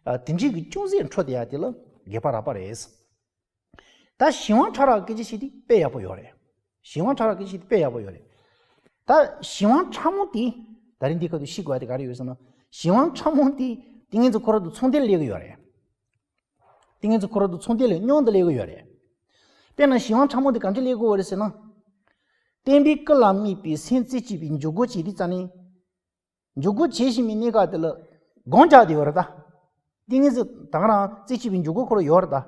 ཨ། དེ་འདྲའི་གི་ཅུང་ཟད་འཕྲོ་བསྡད་ཡ་དེ་ལ་བརྒྱད་པ་རགས་པ་རེད། ད་གཞན་དབང་ཕྲ་རགས་སྐད་ཆ་བཤད་དུས་དཔེ་ཡག་པོ་ཡོད་རེད། གཞན་དབང་ཕྲ་རགས་སྐད་ཆ་བཤད་དུས་དཔེ་ཡག་པོ་ཡོད་རེད། ད་གཞན་དབང་ཕྲ་མོ་དེ་ད་རིང་འདི་ཁ་ཐུག་ཤེས་དགོས་ཡ་དེ་ག་རེ་ཡོད་ཟེར་ན། གཞན་དབང་ཕྲ་མོ་དེ་ཏིང་ངེ་འཛིན་ཁོ་རང་དང་མཚུངས་ལྡན་སླེབས་ཀྱི་ཡོད་རེད། ཏིང་ངེ་འཛིན་ཁོ་རང་དང་མཚུངས་ལྡན་ལ་མཉམ་དུ་སླེབས་ཀྱི་ཡོད་རེད། དཔེར་ན་གཞན་དབང་ཕྲ་མོ་དེ་ག་འདྲ་སླེབས་ཀྱི་ཡོད་རེད་ཟེར་ན། བརྟན་པའི་ཀུན་ལ་དམིགས་པའི་སེམས་རྩེ་གཅིག་པའི་འཇུག་སྒོ་བྱེད་དུས་ཙམ་ནས། འཇུག་སྒོ་བྱེད་བཞིན་པའི་གནས་སྐབས་དེ་ལ་སྒོམ་རྒྱག་བསྡད་ཡོད་རེད་ད། ཏིང་ངེ་འཛིན་ད་ག་རང་རྩེ་གཅིག་པའི་འཇུག་སྒོ་ཁོ་རང་ཡོད་རེད་ད།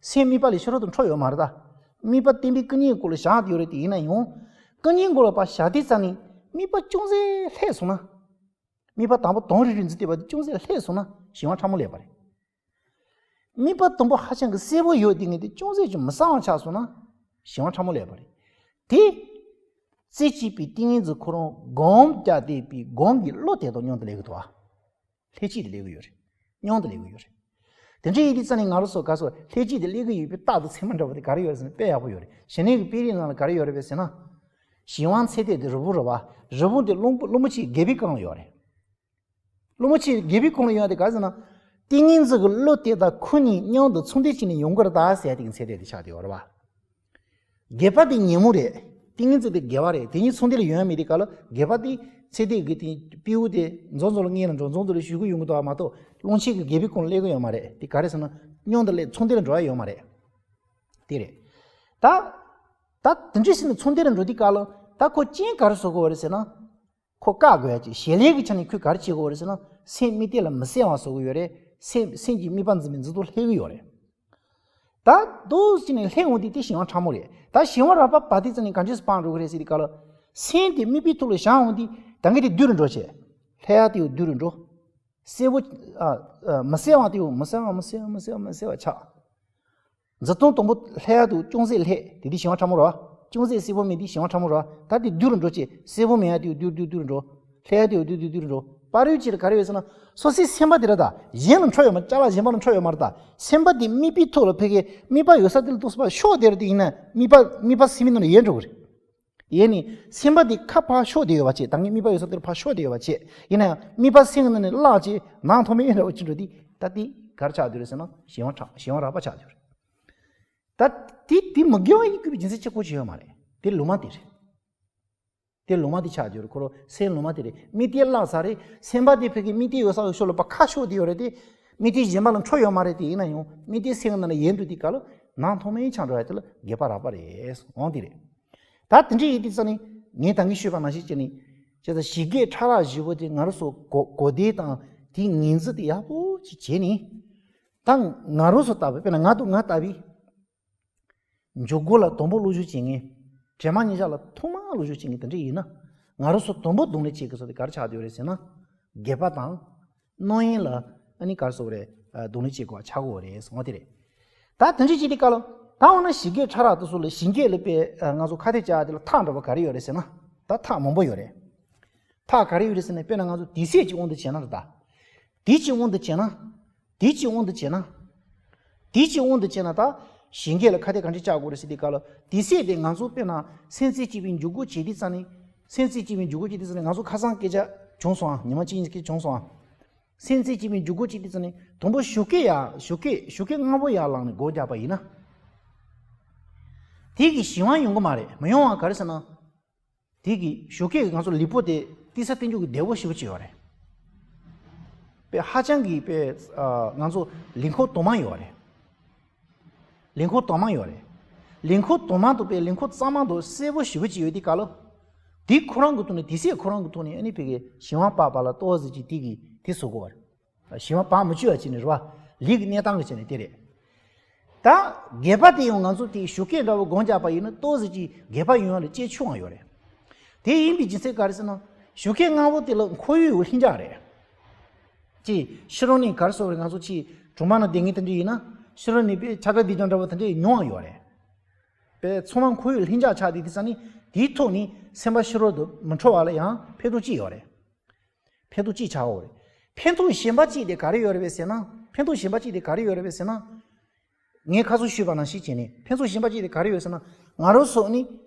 སེམས་དམིགས་པ་ལས་ཕྱི་རོལ་དུ་འཕྲོ་ཡོད་མ་རེད་ད། དམིགས་པ་བརྟན་པའི་ཀུན་ཉོན་སྐོར་ལ་བཞག་བསྡད་ཡོད་རེད་དེ། ཡིན་ན་ཡང་། ཀུན་ཉོན་སྐོར་ལ་ཕར་བཞག་དུས་ཙམ་ནས་དམིགས་པ་ཅུང་ཟད་ལྷད་སོང་ན། དམིགས་པ་དང་པོ་དོན་རིག་རིག་འཛིན་བསྟོད་པ་དེ་ཅུང་ཟད་ལྷད་སོང་ན་གཞན་དབང་ཕྲ་མོ་སླེབས་པ་རེད། དམིགས་པ་དང་པོ་ཧ་ཅང་གི་གསལ་པོ་ཡོད་དེ་ངས་དེ་ཅུང་ཟད་ཅིག་མི་གསལ་བ་ཆགས་སོང་ན་གཞན་དབང་ཕྲ་མོ་སླེབས་པ་རེད། དེ། རྩེ་གཅིག་པའི་ཏིང་ངེ་འཛིན་ཁོ་རང་སྒོམ་རྒྱག་བསྡད་པའི་སྒོམ་གྱི་བློ་དེ་དང་མཉམ་དུ་སླེབས་ཀྱི་འདུག་བ། ལྷན་ཅིག་ཏུ་སླེབས་ཀྱི་ཡོད་རེད། མཉམ་དུ་སླེབས་ཀྱི་ཡོད་རེད། དེ་འདྲ་ཡིན་དུས་ཙང་ནས་ང་རང་ཚོ་ག་སོ་ལྷན་ཅིག་ཏུ་སླེབས་ཀྱི་ཡོད་པའི་རྟགས་དང་མཚན་མ་འདྲ་བོ་དེ་ག་རེ་ཡོད་རེད་ཟེར་ན་དཔེ་ཡག་པོ་ཡོད་རེད། ཞི་གནས་ཀྱི་དཔེ་རིས་ནང་ལ་ག་རེ་ཡོད་རེད་པས་ཟེར་ན། གཞན་དབང་ཚད་ལྡན་དེ་རིལ་བུ་རེད་བ། རིལ་བུ་དེ་སློང་བུ་སློང་མོ་ཆེའི་སྒལ་པའི་སྒང་ལ་ཡོད་རེད། སློང་མོ་ཆེའི་སྒལ་པའི་སྒང་ལ་ཡོད་དེ་ག་རེ་ཟེར་ན། ཏིང་ངེ་འཛིན་གྱི་བློ་དེ་དང་ཁོ་གཉིས་མཉམ་དུ་ཚོང་འདུས་བྱས་ནས་ཡོང་གི་རེད་ད་ཟེར་ཡ་དེ་གི་ཚད་ལྡན་དེ་ཆགས་བསྡད་ཡོད་རེད་བ། སྒལ་པ་དེ་ཉིན་མོ་རེད། ཏིང་ངེ་འཛིན་དེ་སྒལ་པ་རེད། དེ་གཉིས་ཚོང་འདུས་ལ་ཡོང་ཡ་མེད་དེ་ག་ལ་སྒལ་པ་དེ་ཚད་ལྡན་གྱི་དེ་སྤྲེའུ་དེ་མཛོ་མཛོ་ལ་སྔོན་ལ་འགྲོ་མཛོ་མཛོ་ལ་གཞུས་གི་ཡོང་གི་འདུག་བ་མ་གཏོགས་སློང་ཆེན་གྱི་སྒལ་པའི་སྒང་ལ་སླེབས་གི་ཡོད་མ་རེད། དེ་ག་རེ་ཟེར་ན། མཉམ་དུ་སླེབས་ཚོང་འདུས་ལ་འགྲོ་ཡ་ཡོད་མ་རེད། དེ་རེད། ད། ད་དེ་འདྲ་ཟེར་ནས་ཚོང་འདུས་ལ་འགྲོ་དུས་ག་ལ་ད་ཁོ་རྐྱེན་ག་རེ་བཟོ་དགོས་རེད་ཟེར་ན། ཁོ་བཀག་དགོས་ཡ་ཅིག་ཞལ་ལས་ཀྱི་ཆ་ནས་ཁོས་ག་རེ་བྱེད་དགོས་རེད་ཟེར་ན། སེམས་དམིགས་གཏད་ལ་མི་གསལ་བ་བཟོ་གི་ཡོད་རེད། སེམས་སེམས་ཀྱི་དམིགས་པ་འཛིན་པའི་འཛིན་སྟངས་སླེབས་ཀྱི་ཡོད་རེད། ད་དུ་ཅི་ནས་ལྷན་འོང་དུས་དེ་གཞན་དབང་ཕྲ་མོ་རེད། ད་གཞན་དབང་རགས་པ་བ་དེ་ཙམ་ནས་གང་ཅི་སྤང་འགྲོ་གི་རེད་ཟེར་དུས་ག་ལ། སེམས་དེ་དམིགས་པའི་ཐོག་ལ་བཞག་འོང་དུས་ད་གིན་དེ་བསྡུས་རུ་འགྲོ་བྱས། ལྷ་ཡ་དེ་ཡང་བསྡུས་རུ་འགྲོ། གསལ་པོ། ཨ། ཨ། མི་གསལ་བ་དེ་ཡང་མི་གསལ་བ་མི་གསལ་བ་མི་གསལ་བ་མི་གསལ་བ་ཆགས། འཛིན་སྟངས་དང་པོ་ལྷ་ཡ་དེ་ཡང་ཅུང་ཟད་ལྷད་དེ་དེ་གཞན་དབང་ཕྲ་མོ་རེད་བ། ཅུང་ཟད་གསལ་པོ་མེད་དེ་གཞན་དབང་ཕྲ་མོ་རེད་བ། ད་དེ་བསྡུས་རུ་འགྲོ་བྱས་གསལ་པོ་མེད་ཡ་དེ་ཡང་བསྡུས་བསྡུས་བསྡུས་རུ་འགྲོ། ལྷ་ཡ་དེ་ཡང་བསྡུས་བསྡུས་བསྡུས་རུ་འགྲོ། པ་རུ་ཅི་ལ་ག་རེ་ཡོད་ཟེར་ན། སོ་སོའི་སེམས་པ་དེ་ར་ད་གཞན་ལ་འཕྲོ་ཡོད་མ་རེད། ཅ་ལག་གཞན་པ་ལ་འཕྲོ་ཡོད་མ་རེད། ད་སེམས་པ་དེ་དམིགས་པའི་ཐོག་ལ་ཕ་གིའི་དམིགས་པ་ཡོད་ས་དེ་ལ་གཏོགས་པ་ཕྱོགས་དེ་ར་དེ་ཡིན་ན་དམིགས་པ་དམིགས་པ་སེམས་པའི་ནང་ལ་ཡལ་འགྲོ་གི་རེད། ཡེ་ནི། སེམས་པ་དེ་ཁ་ཕར་ཕྱོགས་དེ་ཡོད་པ་བྱས། ད་ངའི་དམིགས་པ་ཡོད་ས་དེར་ཕར་ཕྱོགས་དེ་ཡོད་པ་བྱས། ཡིན་ན་ཡང་དམིགས་པ་སེམས་ཀྱི་ནང་ནས་བརླག་བྱས་ནང་མཐོ་དམན་འདྲ་བོ་ཅིག་འགྲོ་དུས་ད་དེ་ག་རེ་ཆགས་བསྡད་རེད་ཟེར་ན་གཞན་དབང་ཕྲ་གཞན་དབང་རགས་པ་ཆགས་བསྡད་རེད། ད་དེ་དེ་མི་དགེ་བ་ཡིན་དགོས་པའི་རྒྱུ་མཚན་གཅིག་པོ་ཅིག་ཡོད་མ་རེད། དེ་ལུང་མ་དེ་རེད། དེ་ལུང་མ་དེ་ཆགས་བསྡད་རེད། ཁོ་རང་སེམས་ལུང་མ་དེ་རེད། དམིགས་གཏད་བརླག་ཚར་རེད། སེམས་པ་དེ་ཕ་གིའི་དམིགས་གཏད་ཡོད་ས་ཕྱོགས་ལ་ཕར་ཁ་ཕྱོགས་དེ་ཡོད་རེད་དེ། དམིགས་གཏད་གཞན་པ་ལ་འཕྲོ་ཡོད་མ་རེད་དེ། ཡིན་ན་ཡང་དམིགས་གཏད་སེམས་ཀྱི་ནང་ལ་ཡལ་འགྲོ་དུས་ག་ལ་ནང་མཐོ་དམན་ཆགས་འགྲོ་ཡ་དེ་ལ་དགེ་བ་རགས་པ་རེད། འོང་དེ་རེད། ད་དེ་འདྲ་ཡིན་དུས་ཙང་ནི་ངས་ད་གིན་ཞུས་པ་ནང་བཞིན་བྱས་ནས་བྱས་ཙང་ཞི་རྒྱས་ཕྲ་རགས་བཞི་པོ་དེ་ང་རང་ཚོ་གོ་གོ་བདེ་དང་དེའི་ངོས་འཛིན་དེ་ཡག་པོ་ཅིག་བྱས་ནས། ད་ང་རང་ཚོ་ལྟ་བུ་དཔེར་ན་ང་དང་ང་ལྟ་བུའི་འཇུག་སྒོ་ལ་དང་པོ་བློ་ཞུགས་བྱེད་མཁན། གྲོས་མ་ཉིན་ཞག་ལ་ཐོག་མར་བློ་ཞུགས་བྱེད་མཁན་དེ་འདྲ་ཡིན་ན། ང་རང་ཚོ་དང་པོ་གདོང་ལེན་བྱེད་དགོས་ས་དེ་ག་རེ་ཆགས་བསྡད་ཡོད་རེད་ཟེར་ན། སྒལ་པ་དང་། རྣམ་གཡེང་ལ་ཨ་ནི་ག་རེ་ཟེར་དགོས་རེད། ཨ། གདོང་ལེན་བྱེད་དགོས་པ་ཆགས་ཀྱི་ཡོད་རེད་ཟེར་བ་དེ་རེད། ད་དེ་འདྲ་བྱེད་དུས་སྐབས་ལ་ད་འོ་ན་ཞི་རྒྱས་ཕྲ་རགས་དེ་ཚོ་ལ་ཞི་རྒྱས་ལ་དཔེ་ང་ཚོ་ཁ་གཏད་བཅག་དེ་ལ་ཐག་འདྲ་བ་ག་རེ་ཡོད་རེད་ཟེར་ན། ད་ཐག་མང་པོ་ཡོད་རེད། ཐག་ག་རེ་ཡོད་རེད་ཟེར་ན། དཔེར་ན་ང་ཚོ་དུས་ཚོད་ཀྱི་དབང་དུ་བྱས་ན་རེད་ད། དུས་ཀྱི་དབང་དུ་བྱས་ན། དུས་ཀྱི་དབང་དུ་བྱས་ན། དུས་ཀྱི་དབང་དུ་བྱས་ན་ད། ཞི་རྒྱས་ལ་ཁ་གཏད་གང་འདྲ་བཅག་དགོས་རེད་ཟེར་དུས་སྐབས་ལ། དུས་ཚོད་དེ་ང་ཚོ་དཔེར་ན་སེམས་རྩེ་གཅིག་པའི་འཇུག་སྒོ་བྱེད་དུས་ཙང་ནི། སེམས་རྩེ་གཅིག་པའི་འཇུག་སྒོ་བྱེད་དུས་ཙང་ནི་ང་ཚོ་ཁ་སང་སྐད་ཆ་བྱུང་སོང་ཨ། ཉི་མ་གཅིག་གཉིས་སྐད་བྱུང་སོང་ཨ། སེམས་རྩེ་གཅིག་པའི་འཇུག་སྒོ་བྱེད་དུས་ཙང་ནི་དང་པོ་ཞོགས་ཀས་ཡར་ཞོགས་ཀས་ཞོགས་ཀས་སྔ་པོ་ཡར་ལངས་ནས་སྒོ་རྒྱག་པ་ཡིན་ན། དེ་གི་གཞན་དབང་ཡོང་གི་མ་རེད། མི་ཡོང་བ་ག་རེ་ཟེར་ན། དེ་གི་ཞོགས་ཀས་ང་ཚོ་ལུས་པོ་དེ་ཏི་ས་བསྟན་རྒྱུ་གི་བདེ་བོ་ཞེ་པོ་ཅིག་ཡོད་རེད། དཔེ་ཧ་ཅང་གི་དཔེ་ང་ཚོ་ལུས་འཁོར་དྭངས་མ་ཡོད་རེད། ལུས་འཁོར་དྭངས་མ་ཡོད་རེད། ལུས་འཁོར་དྭངས་མ་དང་དཔེ་ལུས་འཁོར་གཙང་མ་དང་གསལ་པོ་ཞེ་པོ་ཅིག་ཡོད་དུས་སྐབས་ལ། དེ་ཁོ་རང་གི་ཐོག་ནས་དེ་ཚེ་ཁོ་རང་གི་ཐོག་ནས་ཨ་ནི་ཕ་གི་གཞན་དབང་པ་པ་ལ་ཏོག་ཙམ་ཅིག་དེ་གི་དེ་བཟོ་དགོས་རེད། གཞན་དབང་བར་མི་གཅོད་པ་བྱས་ནས་རེད་བ། ལུས་ཀྱི་གནས་སྟངས་ཀྱི་ཆ་ནས་དེ་རེད། ད་སྒལ་པ་དེ་ཡང་ང་ཚོ་དེ་ཞོགས་ཀས་འདྲ་བོ་སྒོམ་རྒྱག་པ་ཡིན་ན་ཏོག་ཙམ་ཅིག་སྒལ་པ་ཡོང་ཡ་ལ་དཔྱད་ཆུང་བ་ཡོད་རེད། དེ་ཡིན་པའི་རྒྱུ་མཚན་ག་རེ་ཟེར་ན། ཞོགས་ཀས་སྔ་པོ་དེ་ལ་ཁོར་ཡུག་ལྷིང་འཇགས་རེད། ཅིག་ཕྱི་རོལ་ནས་ག་རེ་ཟེར་དགོས་རེད། ང་ཚོ་ཅིག་གྲོང་པ་ནང་བསྡད་མཁན་དེ་འདྲ་ཡིན་ན་ཕྱི་རོལ་ནས་དཔེ་ཆར་པ་འདི་འདྲ་འདྲ་བོ་དེ་འདྲ་ཉུང་བ་ཡོད་རེད། དཔེ་ཚང་མ་ཁོར་ཡུག་ལྷིང་འཇགས་ཆགས་དུས་དེ་ཙང་ནི་དེའི་ཐོག་ནས་སེམས་པ་ཕྱི་རོལ་དུ་མི་འཕྲོ་བ་ལ་ཡང་ཕན་ཐོགས་ཅིག་ཡོད་རེད། ཕན་ཐོགས་གཅིག་ཆགས་ཡོད་རེད། ཕན་ཐོགས་གཞན་པ་གཅིག་དེ་ག་རེ་ཡོད་རེད་པས་ཟེར་ན། ཕན་ཐོགས་གཞན་པ་གཅིག་དེ་ག་རེ་ཡོད་རེད་པས་ཟེར་ན། ངས་ཁ་སང་ཞུས་པ་ནང་བཞིན་བྱས་ནས་ཕན་ཐོགས་གཞན་པ་གཅིག་དེ་ག་རེ་ཡོད་ཟེར་ན། ང་རང་ཚོ་ནི་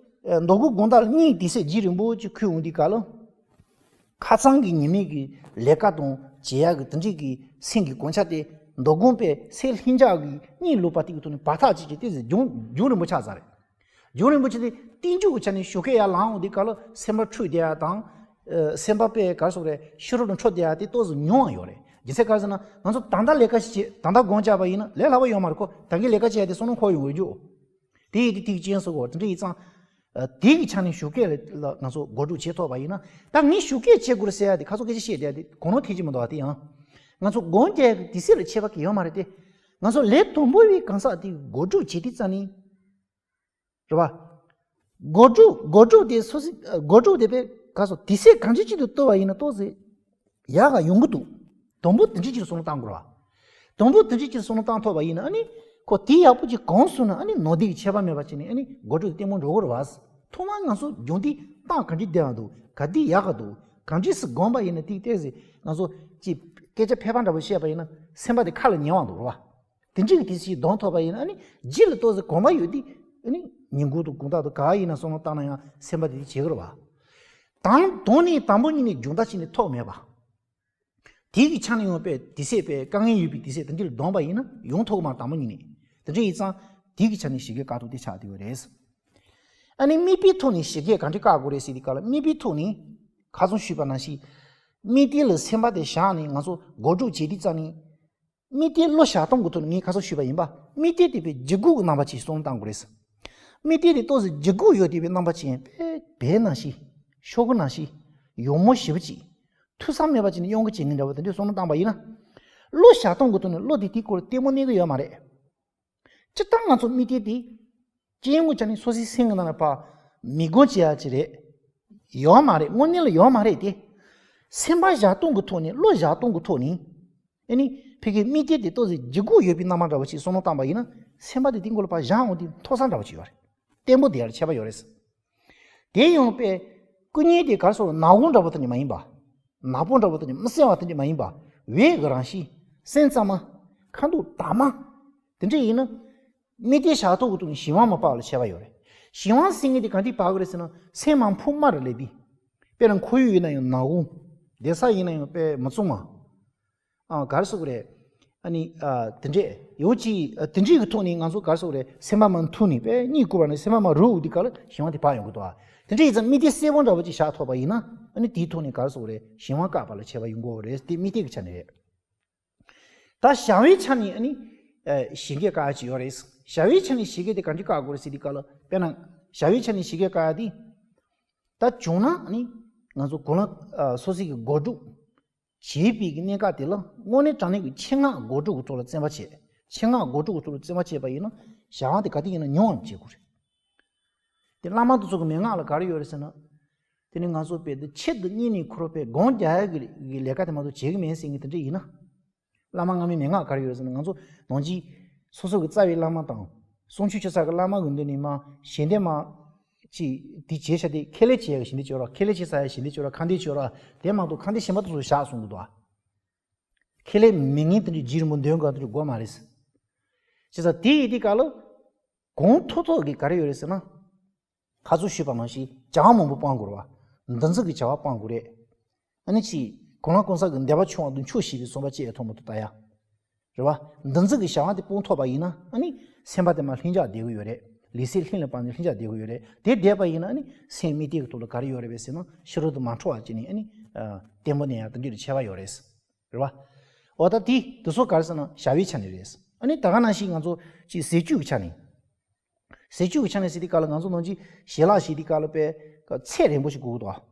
ཨ་མདོ་དགོང་དག་ལ་གཉིད་དེ་སེ་རྒྱུན་རིང་པོ་ཅིག་ཁུག་འོང་དུས་སྐབས་ལ། ཁ་སང་གི་ཉི་མའི་གི་ལས་ཀ་དང་བྱེད་ཡག་གི་དེ་འདྲའི་གི་སེམས་ཀྱི་གོམས་ཆ་དེ་མདོ་དགོང་པའི་སེམས་ལྷིང་འཇགས་ཀྱི་གཉིད་ལོག་པ་དེ་གི་ཐོག་ནས་བར་ཐག་ཅིག་གི་དེ་སེ་རྒྱུན་རྒྱུན་རིང་པོ་ཆགས་ཚར་རེད། རྒྱུན་རིང་པོ་ཅིག་དེ་གཏིང་འཇུག་གི་ཆ་ནས་ཞོགས་ཀས་ཡར་ལངས་འོང་དུས་སྐབས་ལ་སེམས་པ་འཁྲུག་བསྡད་ཡ་དང་། ཨ་སེམས་པ་དཔེ་ག་རེ་ཟེར་དགོས་རེད། ཕྱི་རོལ་དུ་འཕྲོ་བསྡད་ཡ་དེ་ཏོག་ཙམ་ཉུང་བ་ཡོད་རེད། རྒྱུ་མཚན་ག་རེ་ཟེར་ན་ང་ཚོ་ད་ལྟ་ལས་ཀ་ཞིག་བྱེད། ད་ལྟ་སྒོམ་རྒྱག་པ་ཡིན་ན་ལས་སླ་པོ་ཡོད་མ་རེད་ཁོ། ད་གིན་ལས་ཀ་བྱས་ཏེ་བསམ་བློ་འཁོར་ཡོང་འོས་རྒྱུ། དེ་ཡིན་དུས་དེ་གི་རྐྱེན་ཟེར་དགོས་དེ་འདྲ་ཡིན་ཙང་། ཨ་དེ་གི་ཆ་ནས་ཞོགས་ཀས་ལ་ང་ཚོ་འགོ་འཛུགས་བྱེད་ཐུབ་པ་ཡིན་ན། ད་ངས་ཞོགས་ཀས་བྱེད་དགོས་རེད་ཟེར་ཡ་དེ་ཁ་སང་སྐད་ཆ་བཤད་བསྡད་དེ་གོ་ནོར་ཐེབས་ཀྱི་མི་འདུག་བ། དེ་ཡང་ང་ཚོ་སྒོམ་རྒྱག་གི་དུས་ཚོད་ལ་ཁྱད་པར་གང་ཡང་ཡོད་མ་རེད་དེ། ང་ཚོ་ལས་དང་པོ་བའི་གང་ཟག་དེ་འགོ་འཛུགས་བྱེད་དུས་ཙང་ནས། རེད་བ། འགོ་འཛུགས་འགོ་འཛུགས་དེ་སོ་སོ་འགོ་འཛུགས་དེ་དཔེ་ག་རེ་ཟེར་དུས་ཚོད་གང་ཅི་ཅིག་ཏུ་གཏོད་པ་ཡིན་ན་ཏོག་ཙམ་ཡག་ག་ཡོང་གི་འདུག་དང་པོ་དེ་འདྲ་ཅིག་བསམ་བློ་བཏང་དགོས་རེད་བ། དང་པོ་དེ་འདྲ་ཅིག་བསམ་བློ་བཏང་ཐུབ་པ་ཡིན་ན་ཨ་ནི་ཁོ་དེ་ཡག་པོ་ཅིག་གོམས་སོང་ན་ཨ་ནི་ནོར་འདི་གི་ཁྱད་པར་མེད་པ་བྱས་ནས་ཨ་ནི་འགོ་འཛུགས་ལྟད་མོ་འགྲོ་གི་རེད་བ། ཐོག་མར་ང་ཚོ་རྒྱུན་དེ་སྟངས་ག་འདྲ་བསྡད་པ་འདུག་ག་འདི་ཡག་ག་འདུག་ག་འདྲས་སུ་སྒོམ་པ་ཡིན་ན་དེ་ཏོག་ཙམ་ང་ཚོ་ཅིག་སྐད་ཆ་ཕལ་པ་འདྲ་པོ་བཤད་པ་ཡིན་ན་སེམས་པ་དེ་ཁ་ལ་ཉེ་བ་འདུག་རེད་བ། དེ་འདྲས་ཀྱི་དེ་ཞིག་གདོང་ཐོབ་པ་ཡིན་ན་ཨ་ནི་རྗེས་ལ་ཏོག་ཙམ་གོམས་པ་ཡོད་དེ་ཨ་ནི་ཉིན་གུང་དང་དགོང་དག་དང་ག་ཡིན་ན་བསམ་བློ་བཏང་ན་ཡང་སེམས་པ་དེ་དེ་བྱེད་ཀྱི་རེད་བ། དང་དོན་ནི་དང་པོ་ཉིད་ནས་རྒྱུན་ཐག་ཆོད་ནས་ཐོགས་མེད་པ། དེ་གི་ཆ་ནས་ཡོང་པའི་དུས་ཚོད་པའི་དཀའ་ངལ་ཡོད་པའི་དུས་ཚོད་དེ་འདྲ་ལ་གདོང་པ་ཡིན་ན་ཡོང་ཐུབ་ཀྱི་མ་རེད་དང་པོ་ཉིད་ནས། དེ་འདྲ་ཡིན་ཙང་དེ་གི་ཆ་ནས་ཞི་རྒོལ་དཀའ་ཐུབ་དེ་ཆགས་བསྡད་ཡོད་རེད། ཨ་ནི་དམིགས་པའི་ཐོག་ནས་ཞི་རྒོལ་ག་འདྲ་བཀག་དགོས་རེད་ཟེར་དུས་སྐབས་ལ་དམིགས་པའི་ཐོག་ནས་ཁ་སང་ཞུས་པ་ནང་བཞིན་དམིགས་གཏད་ལ་སེམས་པ་དེ་བཞག་ནས་ང་ཚོ་འགོ་འཛུགས་བྱེད་དུས་ཙམ་ནས་དམིགས་གཏད་བློ་བཞག་སྟངས་ཀྱི་ཐོག་ནས་ངས་ཁ་སང་ཞུས་པ་ཡིན་པ། དམིགས་གཏད་དེ་བའི་འཇུག་སྒོ་གི་རྣམ་པ་ཅིག་བསམ་བློ་བཏང་དགོས་རེད། དམིགས་གཏད་དེ་ཏོག་ཙམ་འཇུག་སྒོ་ཡོད་དེ་བའི་རྣམ་པ་ཅིག་ཡིན་པས་བལ་ནང་བཞིན་ཤོག་གུ་ནང་བཞིན་ཡོག་མོ་ཞེ་པོ་ཅིག་ཐུགས་བསམ་མེད་པ་ཅིག་ནས་གཡུག་གི་བྱེད་མཁན་འདྲ་བོ་དེ་འདྲའི་བསམ་བློ་བཏང་པ་ཡིན་ན། བློ་བཞག་སྟངས་ཀྱི་ཐོག་ནས་བློ་དེ་དེའི་སྐོར་ལ་ལྟད་མོ་གནས་ཀྱི་ཡོད་མ་རེད། སྤྱིར་བཏང་ང་ཚོ་དམིགས་གཏད་དེ་སྐྱེ་དངོས་ཆ་ནས་སོ་སོའི་སེམས་ཀྱི་ནང་ལ་ཕར་མི་སྒོམ་བྱེད་ཡ་ཅིག་རེད། ཡོད་མ་རེད། དངོས་གནས་ལ་ཡོད་མ་རེད་དེ། སེམས་པ་བཞག་སྟངས་ཀྱི་ཐོག་ནས་བློ་བཞག་སྟངས་ཀྱི་ཐོག་ནས། ཨ་ནི་ཕ་གིའི་དམིགས་གཏད་དེ་ཏོག་ཙམ་འཇུག་སྒོ་ཡོད་པའི་རྣམ་པ་འདྲ་བོ་ཞིག་བསམ་བློ་བཏང་པ་ཡིན་ན་སེམས་པ་དེ་དེའི་སྐོར་ལ་ཕར་བཞག་འོང་དུས་མཐོ་ས་འདྲ་བོ་ཅིག་ཡོད་རེད། བརྟན་པོ་དེ་ཡར་ཁྱད་པར་ཡོད་རེད། དེ་ཡང་པས་སྐུ་ཉིད་དེ་ག་རེ་ཟེར་ནག་ཁུང་འདྲ་བོ་དེ་ནི་མ་ཡིན་པ། ནག་པོ་འདྲ་བོ་དེ་ནི་མི་གསལ་བ་དེ་འདྲ་མ་ཡིན་པ། འོད་ཀྱི་རང་བཞིན། སེམས་གཙང་མ། ཁ་དོག་དྭངས་མ། དེ་འདྲ་ཡིན་ན། དམིགས་གཏད་བཞག་སྟངས་ཀྱི་ཐོག་ནས་གཞན་དབང་མ་བབས་ལ་ཁྱད་པར་ཡོད་རེད། གཞན་དབང་ཟེར་མཁན་དེ་ག་འདྲས་བབས་ཀྱི་རེད་ཟེར་ན་སེམས་མ་ཕུང་མ་རེད་ལས་དེ། དཔེར་ན་ཁོར་ཡུག་ཡིན་ན་ཡང་ནག་ཁུང་། བསྡད་ས་ཡིན་ན་ཡང་དཔེ་མི་གཙང་བ། ཨ་ག་རེ་ཟེར་དགོས་རེད། ཨ་ནི་ཨ་དེ་འདྲས་ཡོང་གི། ཨ་དེ་འདྲས་ཀྱི་ཐོག་ནས་ང་ཚོ་ག་རེ་ཟེར་དགོས་རེད། སེམས་པ་མར་འཐུང་ནས་དཔེ་གཉིད་ཁུག་པ་ནས་སེམས་པ་མར་རུབ་འོང་དུས་སྐབས་ལ་གཞན་དབང་དེ་བབས་ཡོང་གི་འདུག་ཨ། དེ་འདྲས་ཡིན་ཙང་དམིགས་གཏད་གསལ་པོ་འདྲ་བོ་ཅིག་བཞག་ཐུབ་པ་ཡིན་ན་ཨ་ནི་དེའི་ཐོག་ནས་ག་རེ་ཟེར་དགོས་རེད། གཞན་དབང་བཀག་པ་ལ་ཁྱད་པར་ཡོང་གི་ཡོད་རེད། དེ་དམིགས་གཏད་ཀྱི་ཆ་ནས་རེད། ད་བྱ་བའི་ཆ་ནས་ཨ་ནི་ཨ་ཞི་རྒོལ་བཀག་ཡ་ཅིག་ཡོད་རེད། བྱ་བའི་ཆ་ནས་ཞི་རྒོལ་དེ་ག་འདྲས་བཀག་དགོས་རེད་ཟེར་དུས་སྐབས་ལ་དཔེར་ན་བྱ་བའི་ཆ་ནས་ཞི་རྒོལ་བཀག་ཡ་དེ། ད་བྱུང་ན་ཨ་ནི་ང་ཚོ་གོ་ལ་ཨ་སོ་སོའི་གི་འགོ་འཛུགས་བྱེད་པའི་གི་གནད་འགག་དེ་ལ་དངོས་གནས་དྲང་གནས་ཀྱི་ཆེད་མངགས་འགོ་འཛུགས་ཀྱི་ཐོག་ལ་བཙན་པ་བྱེད། ཆེད་མངགས་འགོ་འཛུགས་ཀྱི་ཐོག་ལ་བཙན་པ་བྱས་པ་ཡིན་ན་བྱ་བ་དེ་ག་དུས་ཡིན་ན་ཉུང་བ་བྱེད་དགོས་རེད། དེ་བླ་མ་དེ་ཚོ་གི་མན་ངག་ལ་ག་རེ་ཡོད་རེད་ཟེར་ན། དེ་ནི་ང་ཚོ་དཔེ་དེ་ཆེད་དུ་གཉེར་ནས་ཁུར་བའི་སྒོམ་རྒྱག་ཡ་གི་ལས་ཀ་དེ་མ་གཏོགས་བྱེད་གི་མེད་ཟེར་མཁན་དེ་འདྲ་ཡིན་ན། བླ་མ་སྔ་མའི་མན་ངག་ག་རེ་ཡོད་ཟེར་ན་ང་ཚོ་ནང་ཆེན་སོ་སོ་གི་རྩ་བའི་བླ་མ་དང་གསུང་ཆོས་ཞུ་ས་གི་བླ་མ་གི་མདུན་ནས་མར་ཞལ་འདེབས་མར་ཅིག་དེ་བྱས་བྱ་དེ་ཁས་ལེན་བྱེད་ཡ་གི་ཞལ་འདེབས་བྱོས་རོགས། ཁས་ལེན་བྱེད་ས་ཡ་ཞལ་འདེབས་བྱོས་རོགས། ཁ་འདོན་བྱོས་རོགས། དེ་མ་གཏོགས་ཁ་འདོན་གཞན་པ་དེ་ཚོ་བཞག་གསུང་གི་འདུག་ཨ། ཁས་ལེན་མེད་མཁན་དེ་འདྲའི་རྗེ་རིན་པོ་འདོན་དགོས་དེ་འདྲ་དགོས་མ་རེད། བྱས་ཙང་དེ་ཡིན་དུས་སྐབས་ལ་གོང་མཐོ་ཐོག་གི་ག་རེ་ཡོད་རེད་ཟེར་ན། ཁ་སང་ཞུས་པ་ནང་བཞིན་བྱ་བ་མང་པོ་སྤང་དགོས་རེད་བ། འདུ་འཛི་གི་བྱ་བ་སྤང་དགོས་རེད། ཨ་ནི་ཅིག་གང་ལ་གང་འཚམ་གི་འདོད་པ་ཆུང་བ་དང་ཆོག་ཤེས་པའི་བསམ་པ་བཅས་ཐོག་མ་དུ་ལྟ་ཡ། རེད་བ། འདུ་འཛི་གི་བྱ་བ་དེ་སྤོང་ཐུབ་པ་ཡིན་ན་ཨ་ནི་སེམས་པ་དེ་མར་ལྷིང་འཇགས་བསྡད་གི་ཡོད་རེད། ལུས་སེམས་ལྷིང་ལ་བབས་ནས་ལྷིང་འཇགས་བསྡད་གི་ཡོད་རེད། དེ་བསྡད་པ་ཡིན་ན་ཨ་ནི་སེམས་དམིགས་གཏད་ཀྱི་ཐོག་ལ་ག་རེ་ཡོད་རེད་པས་ཟེར་ན་ཕྱི་རོལ་དུ་མ་འཕྲོ་བ་བྱས་ནས་ཨ་ནི་ཨ་བརྟན་པོ་གནས་ཡ་དེ་འདྲ་ལ་ཁྱད་པར་ཡོད་རེད། རེད་བ། འོ་ད་དེ་དེ་ཚོ་ག་རེ་ཟེར་ན་བྱ་བའི་ཆ་ནས་རེད། ཨ་ནི་ད་ག་ནང་བཞིན་ང་ཚོ་ཅིག་ཟས་བཅུད་ཀྱི་ཆ་ནས། ཟས་བཅུད་ཀྱི་ཆ་ནས་ཟེར་དུས་སྐབས་ལ་ང་ཚོ་ནང་ཆེན་ཞལ་ལག་བཞེས་དུས་སྐབས་ལ་དཔེ་ཚད་རན་པོ་ཞིག་དགོས་ཀྱི་འདུག་ཨ།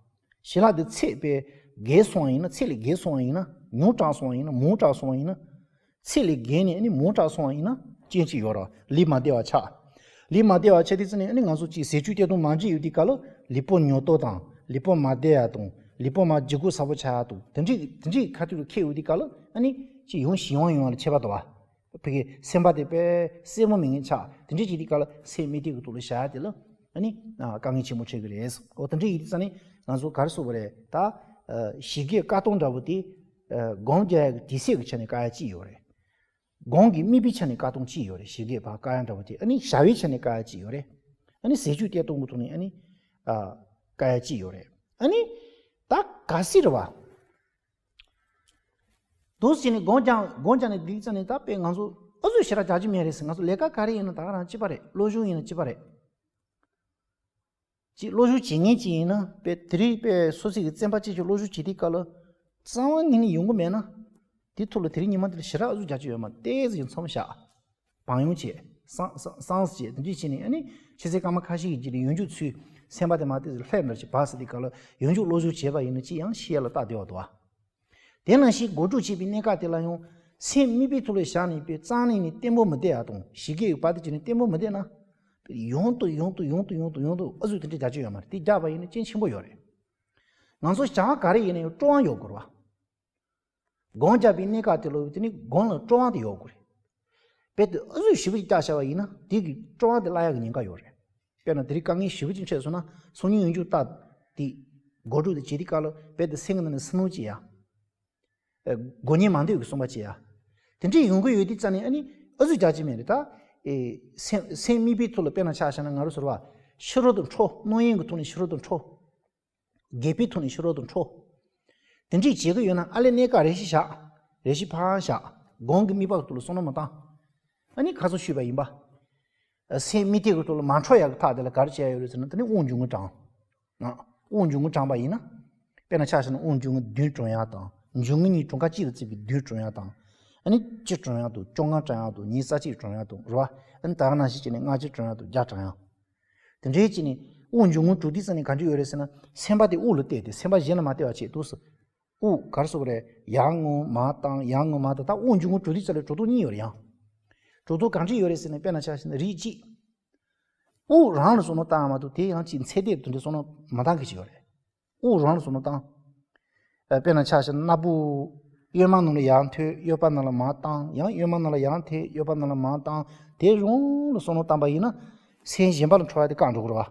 ཞལ་ལག་དེ་ཚད་དཔེ་རྒས་སོང་བ་ཡིན་ན་ཚད་ལས་བརྒལ་སོང་བ་ཡིན་ན་ཉུང་དྲགས་སོང་བ་ཡིན་ན་མང་དྲགས་སོང་བ་ཡིན་ན། ཚད་ལས་བརྒལ་ནས་ཨ་ནི་མང་དྲགས་སོང་བ་ཡིན་ན་རྐྱེན་གཅིག་ཡོད་རེད། ལུས་མ་བདེ་བ་ཆགས། ལུས་མ་བདེ་བ་ཆགས་དུས་ཙམ་ནས་ཨ་ནི་ང་ཚོ་ཅིག་ཟས་བཅུད་བསྟེན་སྟངས་མ་འགྲིག་ཡོད་དུས་སྐབས་ལ་ལུས་པོ་ཉོབ་ཏོ་དང་ལུས་པོ་མ་བདེ་ཡ་དང་ལུས་པོ་མར་ལྗིད་ཁོག་ཚ་པོ་ཆགས་ཡ་དང་དེ་འདྲའི་དེ་འདྲའི་ཁ་ཐུག་ལ་འཁེལ་ཡོད་དུས་སྐབས་ལ་ཨ་ནི་ཅིག་ཡང་གཞན་དབང་ཡོང་བ་ལ་ཁྱད་པར་འདུག་བ། ཕ་གི་སེམས་པ་དེ་དཔེ་གསལ་པོ་མེད་མཁན་ཆགས། དེ་འདྲའི་བྱེད་དུས་སྐབས་ལ་སེམས་དམིགས་གཏད་ཀྱི་ཐོག་ལ་བཞག་ཡ་དེ་ལ་ཨ་ནི་དཀའ་ངལ་ཆེན་པོ་འཕྲད་ཀྱི་རེད། འོ་དེ་འདྲའི་ཡིན་དུས་ཙང་ནི་ང་ཚོ་ག་རེ་ཟེར་དགོས་རེད་ད། ཞི་རྒོལ་བཀག་སྟངས་འདྲ་པོ་དེ་སྒོམ་རྒྱག་ཡ་གི་དུས་ཚོད་ཀྱི་ཆ་ནས་བཀག་ཡ་གཅིག་ཡོད་རེད། སྒོམ་གྱི་དམིགས་པའི་ཆ་ནས་བཀག་སྟངས་གཅིག་ཡོད་རེད། ཞི་རྒོལ་བཀག་ཡ་འདྲ་པོ་དེ་ཨ་ནི་བྱ་བའི་ཆ་ནས་བཀག་ཡ་གཅིག་ཡོད་རེད། ཨ་ནི་ཟས་བཅུད་བསྟེན་སྟངས་ཀྱི་ཐོག་ནས་ཨ་ནི་བཀག་ཡ་གཅིག་ཡོད་རེད། ཨ་ནི་ད་གལ་སྲིད་རེད་བ། འདུག་སེ་བྱས་ནས་སྒོམ་རྒྱག་སྒོམ་རྒྱག་ནས་འདུག་ཙང་ནས་ད་དཔེ་ང་ཚོ་ཨ་ཟུག་ཞེ་དྲག་རྒྱག་རྒྱུ་མེད་རེད་ཟེར། ང་ཚོ་ལས་ཀ་ག་རེ་ཡིན་ན་ད་ག་རང་གཅིག་པ་རེད། སློབ་སྦྱོང་ཡིན་ན་གཅིག་པ་རེད། ཅིག་སློབ་སྦྱོང་བྱེད་མཁན་ཅིག་ཡིན་ན་དཔེ་དེ་རིང་དཔེ་སོ་སོ་གི་བཙན་པ་ཅིག་ཅིག་སློབ་སྦྱོང་བྱེད་དུས་སྐབས་ལ་རྩ་བ་ཉིད་ནས་ཡོང་གི་མེད་ན། དེ་ཐོག་ལ་དེ་རིང་ཉི་མ་འདི་ལ་ཞེ་དྲག་ཨ་ཟུག་རྒྱག་རྒྱུ་ཡོད་མ་རེད། ཏོག་ཙམ་ཡང་མཚམས་བཞག་བང་ཡོང་བྱས། སངས་སངས་སངས་བྱས་དེ་འདྲས་བྱས་ནས་ཨ་ནི་ཆུ་ཚོད་སྐར་མ་ཁ་ཤས་ཀྱི་རྗེས་ལ་ཡོང་རྒྱུ་ཚུར་སེམས་པ་དེ་མར་ཏོག་ཙམ་ལྷོད་འདྲ་ཞིག་བབས་ཟེར་དུས་སྐབས་ལ་ཡོང་རྒྱུ་སློབ་སྦྱོང་བྱས་པ་ཡིན་ན་ཅི་ཡང་ཤེས་ཡ་ལ་རྟགས་བདེ་བ་འདུག་ཨ། དེ་ནང་བཞིན་འགོ་འཛུགས་བྱེད་པའི་གནད་འགག་དེ་ལ་ཡང་སེམས་དམིགས་པའི་ཐོག་ལ་བཞག་ནས་པའི་རྩ་ནས་ནི་བརྟན་པོ་མི་བསྡད་ཡ་དང་ཞི་རྒོལ་བར་དུ་བྱས་ནས་བརྟན་པོ་མི་བསྡད་ན། ཡང་དུ་ཡང་དུ་ཡང་དུ་ཡང་དུ་ཡང་དུ་ཨ་ཟུག་དེ་འདྲས་རྒྱག་རྒྱུ་ཡོད་མ་རེད། དེ་རྒྱག་པ་ཡིན་ན་རྐྱེན་ཆེན་པོ་ཡོད་རེད། ང་ཚོ་བྱ་བ་ག་རེ་ཡིན་ན་ཡང་སྤྲོ་བ་ཡོད་དགོས་རེད་བ། སྒོམ་རྒྱག་པའི་གནད་འགག་དེ་ལ་དེ་ནི་སྒོམ་ལ་སྤྲོ་བ་དེ་ཡོད་དགོས་རེད། རྦད་དེ་ཨ་ཟུག་ཞེ་པོ་ཅིག་རྒྱག་བཞག་པ་ཡིན་ན་དེ་གི་སྤྲོ་བ་དེ་བརླག་ཡག་གི་ཉེན་ཁ་ཡོད་རེད། དཔེར་ན་དེ་རིང་དཀའ་ངལ་ཞེ་པོ་ཅིག་འཕྲད་སོང་ན་སང་ཉིན་ཡོང་རྒྱུ་ལྟ། དེ་སྒོ་སྒྲུག་དེ་བྱེད་དུས་སྐབས་ལ་རྦད་དེ་སེམས་ཀྱི་ནང་ནས་སུན་སྣང་སྐྱེ་ཡ། ཨ། དགོས་ངེས་མ་འདོད་ཀྱི་བསམ་པ་སྐྱེ་ཡ། དེ་འདྲས་ཡོང་གི་ཡོད་དུས་ཙང་ནས་ཨ་ནི་ཨ་ཟུག་རྒྱག་གི་མེད་རེད་ད། ཨེ། སེམས་སེམས་དམིགས་པའི་ཐོག་ལ་དཔེར་ན་ཆ་བཞག་ན་ང་རང་ཚོ་རེད་བ། ཕྱི་རོལ་དུ་འཕྲོ། རྣམ་གཡེང་གི་ཐོག་ནས་ཕྱི་རོལ་དུ་འཕྲོ། སྒེག་པའི་ཐོག་ནས་ཕྱི་རོལ་དུ་འཕྲོ། དེ་འདྲས་བྱེད་ཀྱི་ཡོད་ན་ཨ་ལས་གནས་སྐབས་རེ་ཞིག་བཞག་རེ་ཞིག་ཕར་བཞག་སྒོམ་གྱི་དམིགས་པ་གི་ཐོག་ལ་བསམ་བློ་མ་བཏང་། ཨ་ནི་ཁ་སང་ཞུས་པ་ཡིན་པ། སེམས་དམིགས་གཏད་ཀྱི་ཐོག་ལ་མ་འཕྲོ་ཡག་གི་ཐག་དེ་ལ་ག་རེ་བྱས་ཡོད་རེད་ཟེར་ན། དེ་ནི་དབང་འབྱུང་རྔུབ་དྲངས། ཨ། དབང་འབྱུང་རྔུབ་དྲངས་པ་ཡིན་ན། དཔེར་ན་ཆ་བཞག་ན་དབང་འབྱུང་རྔུབ་བདུན་དྲངས་ཡག་དང་། འབྱུང་རྔུབ་གཉིས་གྲངས་ཀ་གཅིག་ལ་བརྩིས་པའི་བདུན་དྲངས་ཡག་དང་། ཨ་ནི་བཅུ་དྲངས་ཡག་དང་། བཅོ་ལྔ་དྲངས་ཡག་དང་། ཉི་ཤུ་རྩ་གཅིག་དྲངས་ཡག་དང་། རེད་བ། ཨ་ནི་ད་ག་ནང་བཞིན་བྱས་ནས་ལྔ་བཅུ་དྲངས་ཡག་དང་། བརྒྱ་དྲངས་ཡག་དེ་འདྲའི་བྱས་ནས་དབང་འབྱུང་རྔུབ་དྲངས་དུས་ཙམ་ནས་ག་འདྲ་ཡོད་རེད་ཟེར་ན། སེམས་པ་དེ་དབུགས་ལ་གཏད་དེ་སེམས་པ་གཞན་ལ་མ་གཏད་པ་བྱེད་འདུག་ཟེར། དབུགས་ག་རེ་ཟེར་དགོས་རེད། ཡར་རྔུབ་མར་བཏང་། ཡར་རྔུབ་མར་བཏང་། ད་དབང་འབྱུང་རྔུབ་གྲུབ་དུས་ཙམ་ལ་གྲུབ་རྟོག་གཉིས་ཡོད་རེད་ཡ། གྲུབ་རྟོག་གང་འདྲ་ཡོད་རེད་ཟེར་ན། དཔེར་ན་ཆ་བཞག་ན་རིགས་གཅིག་དབུགས་རང་ལ་བསམ་བློ་བཏང་ཡ་མ་གཏོགས་དེ་ཡང་ཅིག་ཚད་ལྡན་དེ་འདྲ་བསམ་བློ་མ་བཏང་མཁན་ཞིག་ཡོད་རེད། དབུགས་རང་ལ་བསམ་བློ་བཏང་། ཨ། དཔེར་ན་ཆ་བཞག་ན་སྣ་བུག་གཡོན་མ་ནང་ལ་ཡར་འཐེན། གཡོན་པ་ནང་ལ་མར་བཏང་། ཡང་གཡོན་མ་ནང་ལ་ཡར་འཐེན། གཡོན་པ་ནང་ལ་མར་བཏང་། དེ་རང་ལ་བསམ་བློ་བཏང་པ་ཡིན་ན་སེམས་གཞན་པ་ལ་འཕྲོ་བ་དེ་བཀག་འགྲོ་གི་རེད་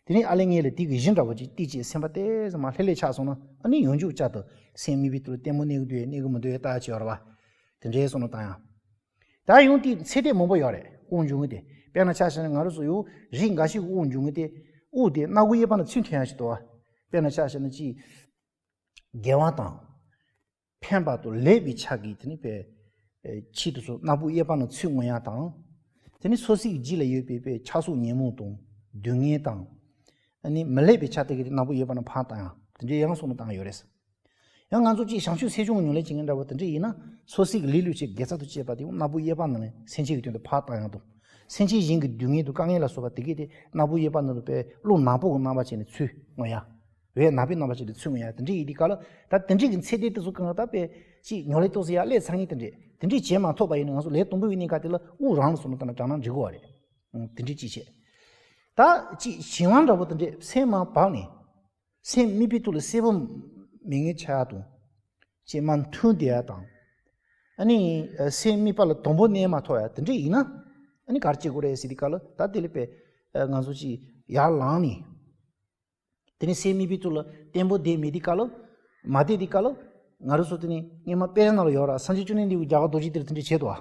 བ། དེ་ནས་ཨ་ལས་ངས་ལ་དེ་གི་གཞི་འདྲ་བོ་ཅིག་ཏིག་ཅིག་སེམས་པ་དེ་ཚོ་མར་ལྷོད་ལྷོད་ཆགས་སོང་ན། ཨ་ནི་ཡང་འཇུག་བྱ་དང་། སེམས་དམིགས་པའི་ཐོག་ལ་བརྟན་པོ་གནས་ཀྱི་འདུག་གནས་ཀྱི་མི་འདུག་ལྟ་ཡག་ཅིག་ཡོད་རེད་བ། དེ་འདྲའི་བསམ་བློ་བཏང་ཡག་ད་ཡང་དེ་ཚད་ལྡན་མང་པོ་ཡོད་རེད། དབང་འབྱུང་གི་དེ། དཔེར་ན་ཆ་བཞག་ན་ང་རང་ཚོ་ཡང་རིགས་འགའ་ཞིག་གི་དབང་འབྱུང་གི་དེ། དབུགས་དེ་སྣ་ཁུང་གཡས་པ་ནས་ཚུར་འཐེན་ཡག་ཅིག་འདུག་བ། དཔེར་ན་ཆ་བཞག་ན་ཅིག་དགེ་བ་དང་ཕན་པ་དང་ལེགས་པའི་ཆ་གི་དེ་ནི་པའི་ཆེད་དུ་སོ་སྣ་བུག་གཡས་པ་ནས་ཚུར་མངོན་ཡག་དང་། དེ་ནི་སོ་སོའི་རྒྱུད་ལ་ཡོད་པའི་པའི་ཆགས་སོགས་ཉོན་མོངས་དང་སྡུག་བསྔལ་དང་། ཨ་ནི་མི་ལེགས་པའི་ཆ་དེ་གི་དེ་སྣ་བུག་གཡས་པ་ནས་ཕར་བཏང་ཡག་དེ་འདྲའི་ཡང་བསམ་བློ་བཏང་ཡོད་རེད། ཡང་ང་ཚོ་ཅིག་བྱང་ཆུབ་སེམས་བྱུང་གི་ཉམས་ལེན་བྱེད་མཁན་འདྲ་བོ་དེ་འདྲ་ཡིན་ན། སོ་སོའི་གི་ལས་ལུས་ཅིག་དགེ་རྩ་དང་བཅས་པ་དེ་སྣ་བུག་གཡས་པ་ནང་ནས་སེམས་ཅན་གྱི་དོན་དུ་ཕར་བཏང་ཡག་དང་། སེམས་ཅན་གཞན་གྱི་སྡུག་བསྔལ་དང་དཀའ་ངལ་ལ་སོགས་པ་དེ་གས་དེ་སྣ་བུག་གཡས་པ་ནང་དུ་པའི་རླུང་ནག་པོ་གི་རྣམ་པ་ཅིག་ནས་ཚུར་མངོན་ཡག་འོད་ནག་པོའི་རྣམ་པ་ཅིག་ནས་ཚུར་མངོན་ཡག་དེ་འདྲ་ཡིན་དུས་སྐབས་ལ། ད་དེ་འདྲའི་གི་ཚད་ལྡན་དེ་ཚོ་གང་ལ་ད་པའི་ཅིག་ཉམས་ལེན་ཏོག་ཙམ་ཡར་སླེབས་ཚར་མཁན་དེ་འདྲས། དེ་འདྲས་བྱས་མ་ཐུབ་པ་ཡིན་ན་ང་ཚོ་ལས་དང་པོ་ཡིན་ནའི་ག་དེ་ལ་དབུགས་རང་ལ་བསམ་བློ་བཏང་ན་དྲག་ན་འགྲིག་གི་རེད། ཨང་། དེ་འདྲས་ཅིག་བྱས། ད་ཅིག་གཞན་དབང་འདྲ་བོ་དེ་འདྲས་སེམས་མར་བབས་ནས། སེམས་དམིགས་པའི་ཐོག་ལ་གསལ་པོ་མེད་མཁན་ཆགས་ཡག་དང་། ཅིག་མར་མཐུན་བསྡད་ཡག་དང་། ཨ་ནི་སེམས་དམིགས་པ་ལ་དང་པོ་གནས་མ་ཐུབ་ཡག་དེ་འདྲ་ཡིན་ན། ཨ་ནི་ག་རེ་བྱེད་དགོས་རེད་ཟེར་དུས་སྐབས་ལ། ད་དེ་ལ་པའི་ང་ཚོ་ཅིག་ཡར་ལངས་ནས། དེ་ནས་སེམས་དམིགས་པའི་ཐོག་ལ་བརྟན་པོ་བསྡད་མེད་དུས་སྐབས་ལ། མ་བསྡད་དུས་སྐབས་ལ། ང་རང་ཚོ་དེ་ནས་སྔོན་མ་དཔེ་ཆ་ནང་ལ་ཡོད་ར། སངས་རྒྱས་བཅོམ་ལྡན་འདས་ཀྱིས་རྒྱ་གར་རྡོ་རྗེ་གདན་ལ་དེ་འདྲ་བྱས་འདུག་ཨ།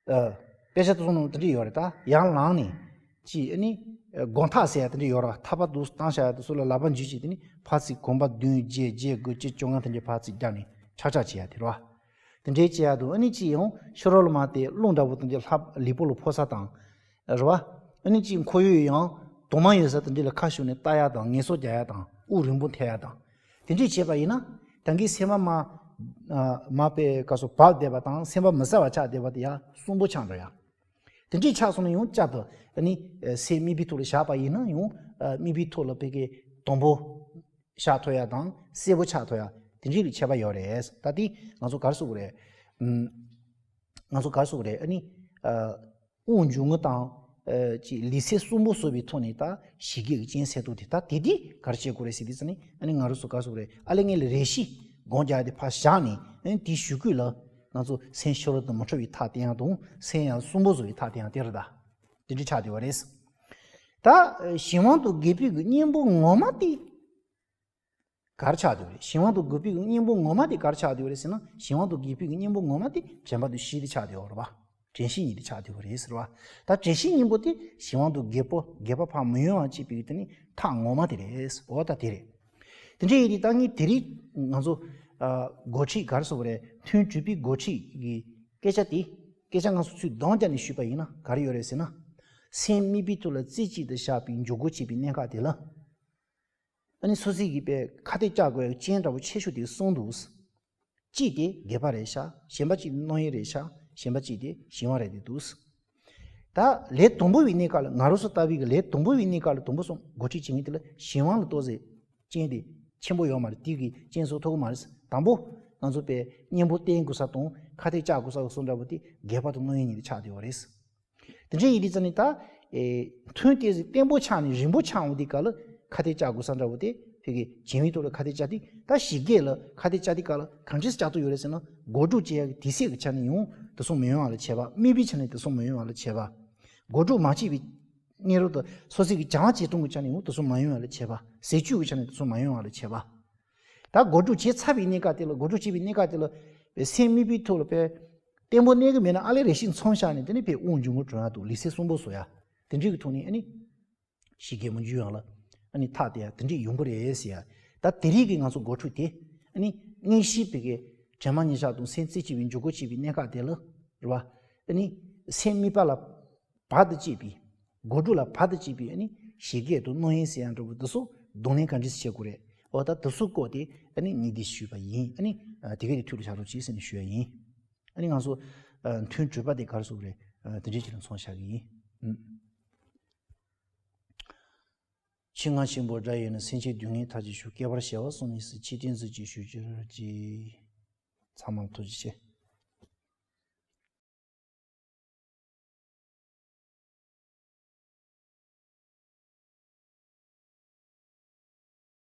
ཨ། དཔེ་ཆ་དེ་ཚོ་ནང་དེ་འདྲ་ཡོད་རེད། ད་ཡར་ལངས་ནས་ཅིག་ཨ་ནི་སྒོམ་ཐག་ཟེར་ཡག་དེ་འདྲ་ཡོད་ར། ཐག་པ་འདུག་བཏང་བཞག་ཡག་དེ་ཚོ་ལ་ལག་པ་འཇུས་བྱས། དེ་ནི་ཕར་ཚིག་གོམ་པ་བདུན་བརྒྱད་བརྒྱད་དགུ་བཅུ་བཅོ་ལྔ་དེ་འདྲ་ཕར་ཚིག་བརྒྱབ་ནས་ཁྲག་ཁྲག་བྱེད་ཡག་དེ་རེད་བ། དེ་འདྲའི་བྱེད་ཡག་དང་། ཨ་ནི་ཅིག་ཡང་ཕྱི་རོལ་ལ་མར་དེ་རླུང་འདྲ་བོ་དེ་འདྲ་ལྷ་ལུས་པོ་ལ་ཕོག་ས་དང་། རེད་བ། ཨ་ནི་ཅིག་ཁོར་ཡུག་ཡང་དྭངས་མ་ཡོད་ས་དེ་འདྲ་ལ་ཁ་ཞུགས་ནས་ལྟ་ཡག་དང་། ངལ་གསོ་རྒྱག་ཡག་དང་། དབུགས་རིང་པོ་འཐེན་ཡག་དང་། དེ་འདྲས་བྱས་པ་ཡིན་ན། ད་གིན་སེམས་པ་མར། ཨ། མར་པའི་སྐབས་སུ་བབས་བསྡད་པ་དང་། སེམས་པ་མི་གསལ་བ་ཆགས་བསྡད་པ་དེ་ཡང་གསོན་པོ་ཆགས་འགྲོ་ཡག་དེ་འདྲས་ཆགས་སོང་ན་ཡང་བསྐྱར་དུ་ཨ་ནི་སེམས་དམིགས་པའི་ཐོག་ལ་བཞག་པ་ཡིན་ན་ཡང་། ཨ། དམིགས་པའི་ཐོག་ལ་ཕ་གི་དང་པོ་བཞག་ཐུབ་ཡག་དང་། གསལ་པོ་ཆགས་ཐུབ་ཡག་དེ་འདྲས་ལ་ཁྱད་པར་ཡོད་རེད། ད་དེ་ང་ཚོ་ག་རེ་ཟེར་དགོས་རེད། ཨམ། ང་ཚོ་ག་རེ་ཟེར་དགོས་རེད། ཨ་ནི། ཨ། དབུགས་འབྱུང་རྔུབ་དང་། ཨ། ཅིག་ལུས་སེམས་གསུམ་པོ་གསོ་བའི་ཐོག་ནས་ད་ཞི་རྒྱས་ཀྱི་རྐྱེན་སེལ་ཐུབ་དེ། ད་དེ་དེ་ག་རེ་བྱེད་དགོས་རེད་ཟེར་དུས་ཙ་ནས། ཨ་ནི་ང་རང་ཚོ་ག་རེ་ཟེར་དགོས་རེད། ཨ་ལས་ངན་ལ་རེ་ཞིག་སྒོམ་རྒྱག་དེ་ཕར་བཞག་ནས། ཨ་ནི་དེའི་གཞུག་གུ་ལ་ང་ཚོ་སེམས་ཕྱི་རོལ་དུ་མི་འཕྲོ་བའི་ཐབས་དེ་ཡང་དང་། སེམས་ཡང་གསུམ་པོ་བཟོ་བའི་ཐབས་དེ་ཡང་དེ་རེད་ད། དེ་འདྲ་ཆགས་བསྡད་པ་རེད། ད་གཞན་དབང་དང་སྒེག་པའི་གི་གཉེན་པོ་ངོ་མ་དེ། ག་རེ་ཆགས་བསྡད་ཡོད་རེད། གཞན་དབང་དང་སྒེག་པའི་གི་གཉེན་པོ་ངོ་མ་དེ་ག་རེ་ཆགས་བསྡད་ཡོད་རེད་ཟེར་ན། གཞན་དབང་དང་སྒེག་པའི་གི་གཉེན་པོ་ངོ་མ་དེ་དྲན་པ་དང་ཤེས་དེ་ཆགས་བསྡད་ཡོད་རེད་པ། དྲན་ཤེས་གཉིས་དེ་ཆགས་བསྡད་ཡོད་རེད་ཟེར་བ། ད་དྲན་ཤེས་གཉིས་པོ་དེ་གཞན་དབང་དང་སྒེག་པ། སྒེག་པ་ཕར་མི་ཡོང་བ་བྱེད་པའི་དེ་ནི་ཐབས་ངོ་མ་དེ་རེད། འོ་ད་དེ་རེད། དེ་འདྲ་ཡིན་དུས་ད་ངས་དེ་རིང་ང་ཚོ། ཨ། སྒོ་ཁྲིད་ག་རེ་ཟེར་དགོས་རེད། ཐུན་དྲུག་པའི་སྒོ་ཁྲིད་ཀྱི་སྐད་ཆ་དེ། སྐད་ཆ་ང་ཚོ་ཚུར་འདོན་བརྒྱབ་ནས་ཞུས་པ་ཡིན་ན་ག་རེ་ཡོད་རེད་ཟེར་ན། སེམས་དམིགས་པའི་ཐོག་ལ་རྩེ་གཅིག་ཏུ་བཞག་པའི་འཇུག་སྒོ་བྱེད་པའི་གནད་འགག་དེ་ལ། ཨ་ནི་སོ་སོའི་གི་པའི་ཁ་གཏད་བཅག་དགོས་ཡག་རྐྱེན་འདྲ་བོ་ཆེ་ཤོས་དེ་གསུམ་འདུག། གཅིག་དེ་སྒེག་པ་རེད་ཤག། གཞན་པ་གཅིག་དེ་རྣམ་གཡེང་རེད་ཤག། གཞན་པ་གཅིག་དེ་གཞན་དབང་རེད་བསྡད་འདུག། ད་ལས་དང་པོ་བའི་གནས་སྐབས་ལ། ང་རང་ཚོ་ལྟ་བུའི་གི་ལས་དང་པོ་བའི་གནས་སྐབས་ལ་དང་པོ་སོང་སྒོ་ཁྲིད་བྱེད་མཁན་དེ་ལ་གཞན་དབང་ལ་ཏོག་ཙམ་རྐྱེན་དེ་ཆེན་པོ་ཡོད་མ་རེད། དེ་གི་རྐྱེན་བཟོ་ཐུབ་ཀྱི་མ་རེད། དང་པོ་ང་ཚོ་པའི་གཉེན་པོ་བསྟེན་དགོས་ས་དང་ཁ་གཏད་བཅག་དགོས་ས་གི་སོ་འདྲ་བོ་དེ་སྒེག་པ་དང་རྣམ་གཡེང་གཉིས་དེ་ཆགས་བསྡད་ཡོད་རེད། དེ་འདྲ་ཡིན་དུས་ཙ་ནས་ད། ཨེ། ཐུན་ཏོག་ཙམ་བརྟན་པོ་ཆགས་ནས་རིང་པོ་ཆགས་འོང་དུས་སྐབས་ལ་ཁ་གཏད་བཅག་དགོས་ས་འདྲ་བོ་དེ་ཕ་གི་བྱིང་བའི་ཐོག་ལ་ཁ་གཏད་བཅག་དུས། ད་ཞི་རྒྱས་ལ་ཁ་གཏད་བཅག་དུས་སྐབས་ལ་གང་འདྲས་བཅག་ཐུབ་ཡོད་རེད་ཟེར་ན། སྒོ་སྒྲུབ་བྱེད་ཡག་གི་དུས་ཚོད་ཀྱི་ཆ་ནས་ཡང་དེ་སོང་མི་ཡོང་བ་ལ་བྱེད་པ། དམིགས་པའི་ཆ་ནས་དེ་སོང་མི་ཡོང་བ་ལ་བྱེད་པ། སྒོ་སྒྲུབ་མ་བྱས་པའི་ སྔོན་རོལ་དུ་སོ་སོའི་གི་བྱང་བྱེ་བྲག་གི་ཆ་ནས་འོ་དེ་ཚོ་མ་ཡོང་བ་ལ་བྱེད་པ། ཟས་བཅུད་ཀྱི་ཆ་ནས་དེ་ཚོ་མ་ཡོང་བ་ལ་བྱེད་པ། ད་དགོད་བྲོ་བྱས་ཚར་བའི་གནས་སྐབས་དེ་ལ། དགོད་བྲོ་བྱས་པའི་གནས་སྐབས་དེ་ལ་པའི་སེམས་དམིགས་པའི་ཐོག་ལ་པའི་བརྟན་པོ་གནས་ཀྱི་མེད་ན་ཨ་ལས་རེ་ཞིག་མཚམས་བཞག་ནས། དེ་ནས་པའི་དབང་འབྱུང་ངོ་སྤྲོད་ཡག་དང་ལུས་སེམས་གསུམ་པོ་བཟོ་ཡག། དེ་འདྲའི་གི་ཐོག་ནས་ཨ་ནི་ཞི་རྒྱས་མ་འཇུ་ཡག་ལ་ཨ་ནི་ཐག་དེ་ཡག་དེ་འདྲས་ཡོང་གི་རེད་ཟེར་ཡག། ད་དེ་རིགས་ཀྱི་ང་ཚོ་དགོད་བྲོ་དེ་ཨ་ནི་དངོས་གཞིའི་པའི་གི་དྲན་པ་ཉེར་བཞག་དང་སེམས་རྩེ་གཅིག་པའི་འཇུག་སྒོ་གཅིག་པའི་གནས་སྐབས་དེ་ལ་རེད་བ། ཨ་ནི་སེམས་དམིགས་པ་ལ་བར་དུ་གཅད་པའི། དགོད་བྲོ་ལ་བར་དུ་གཅད་པའི་ཨ་ནི་ཞི་རྒྱས་དང་རྣམ་གཡེང་ཟེར་ཡག་འདྲ་བོ་དེ་ཚོ་གདོང་ལེན་ག་འདྲས་བྱེད་དགོས་རེད། འོ་ད་དེ་ཚོ་སྐོར་དེ་ཨ་ནི་ངས་འདི་ཞུས་པ་ཡིན། ཨ་ནི་དེ་ག་དེ་ཐུགས་ལ་བཞག་རོགས་གྱིས་ཟེར་ནས་ཞུ་ཡག་ཡིན། ཨ་ནི་ང་ཚོ་ཨ་ཐུན་དྲུག་པ་དེ་ག་རེ་ཟེར་དགོས་རེད། ཨ་དེ་འདྲས་ཅིག་ལ་མཚམས་བཞག་གི་ཡིན། ཨུམ། ཆེས་ངར་ཆེན་པོ་དགྲ་ཡིས་ནི། སེམས་ཅན་སྡུག་བསྔལ་མཐའ་ཅི་ཞུ། བསྐལ་པར་བྱེ་བ་གསུམ་ནི་སྲིད། ཆེས་བརྟན་གཟི་བརྗིད་ཞུ་གྱུར་ཅིག། ཚང་མར་ཐུགས་རྗེ་ཆེ།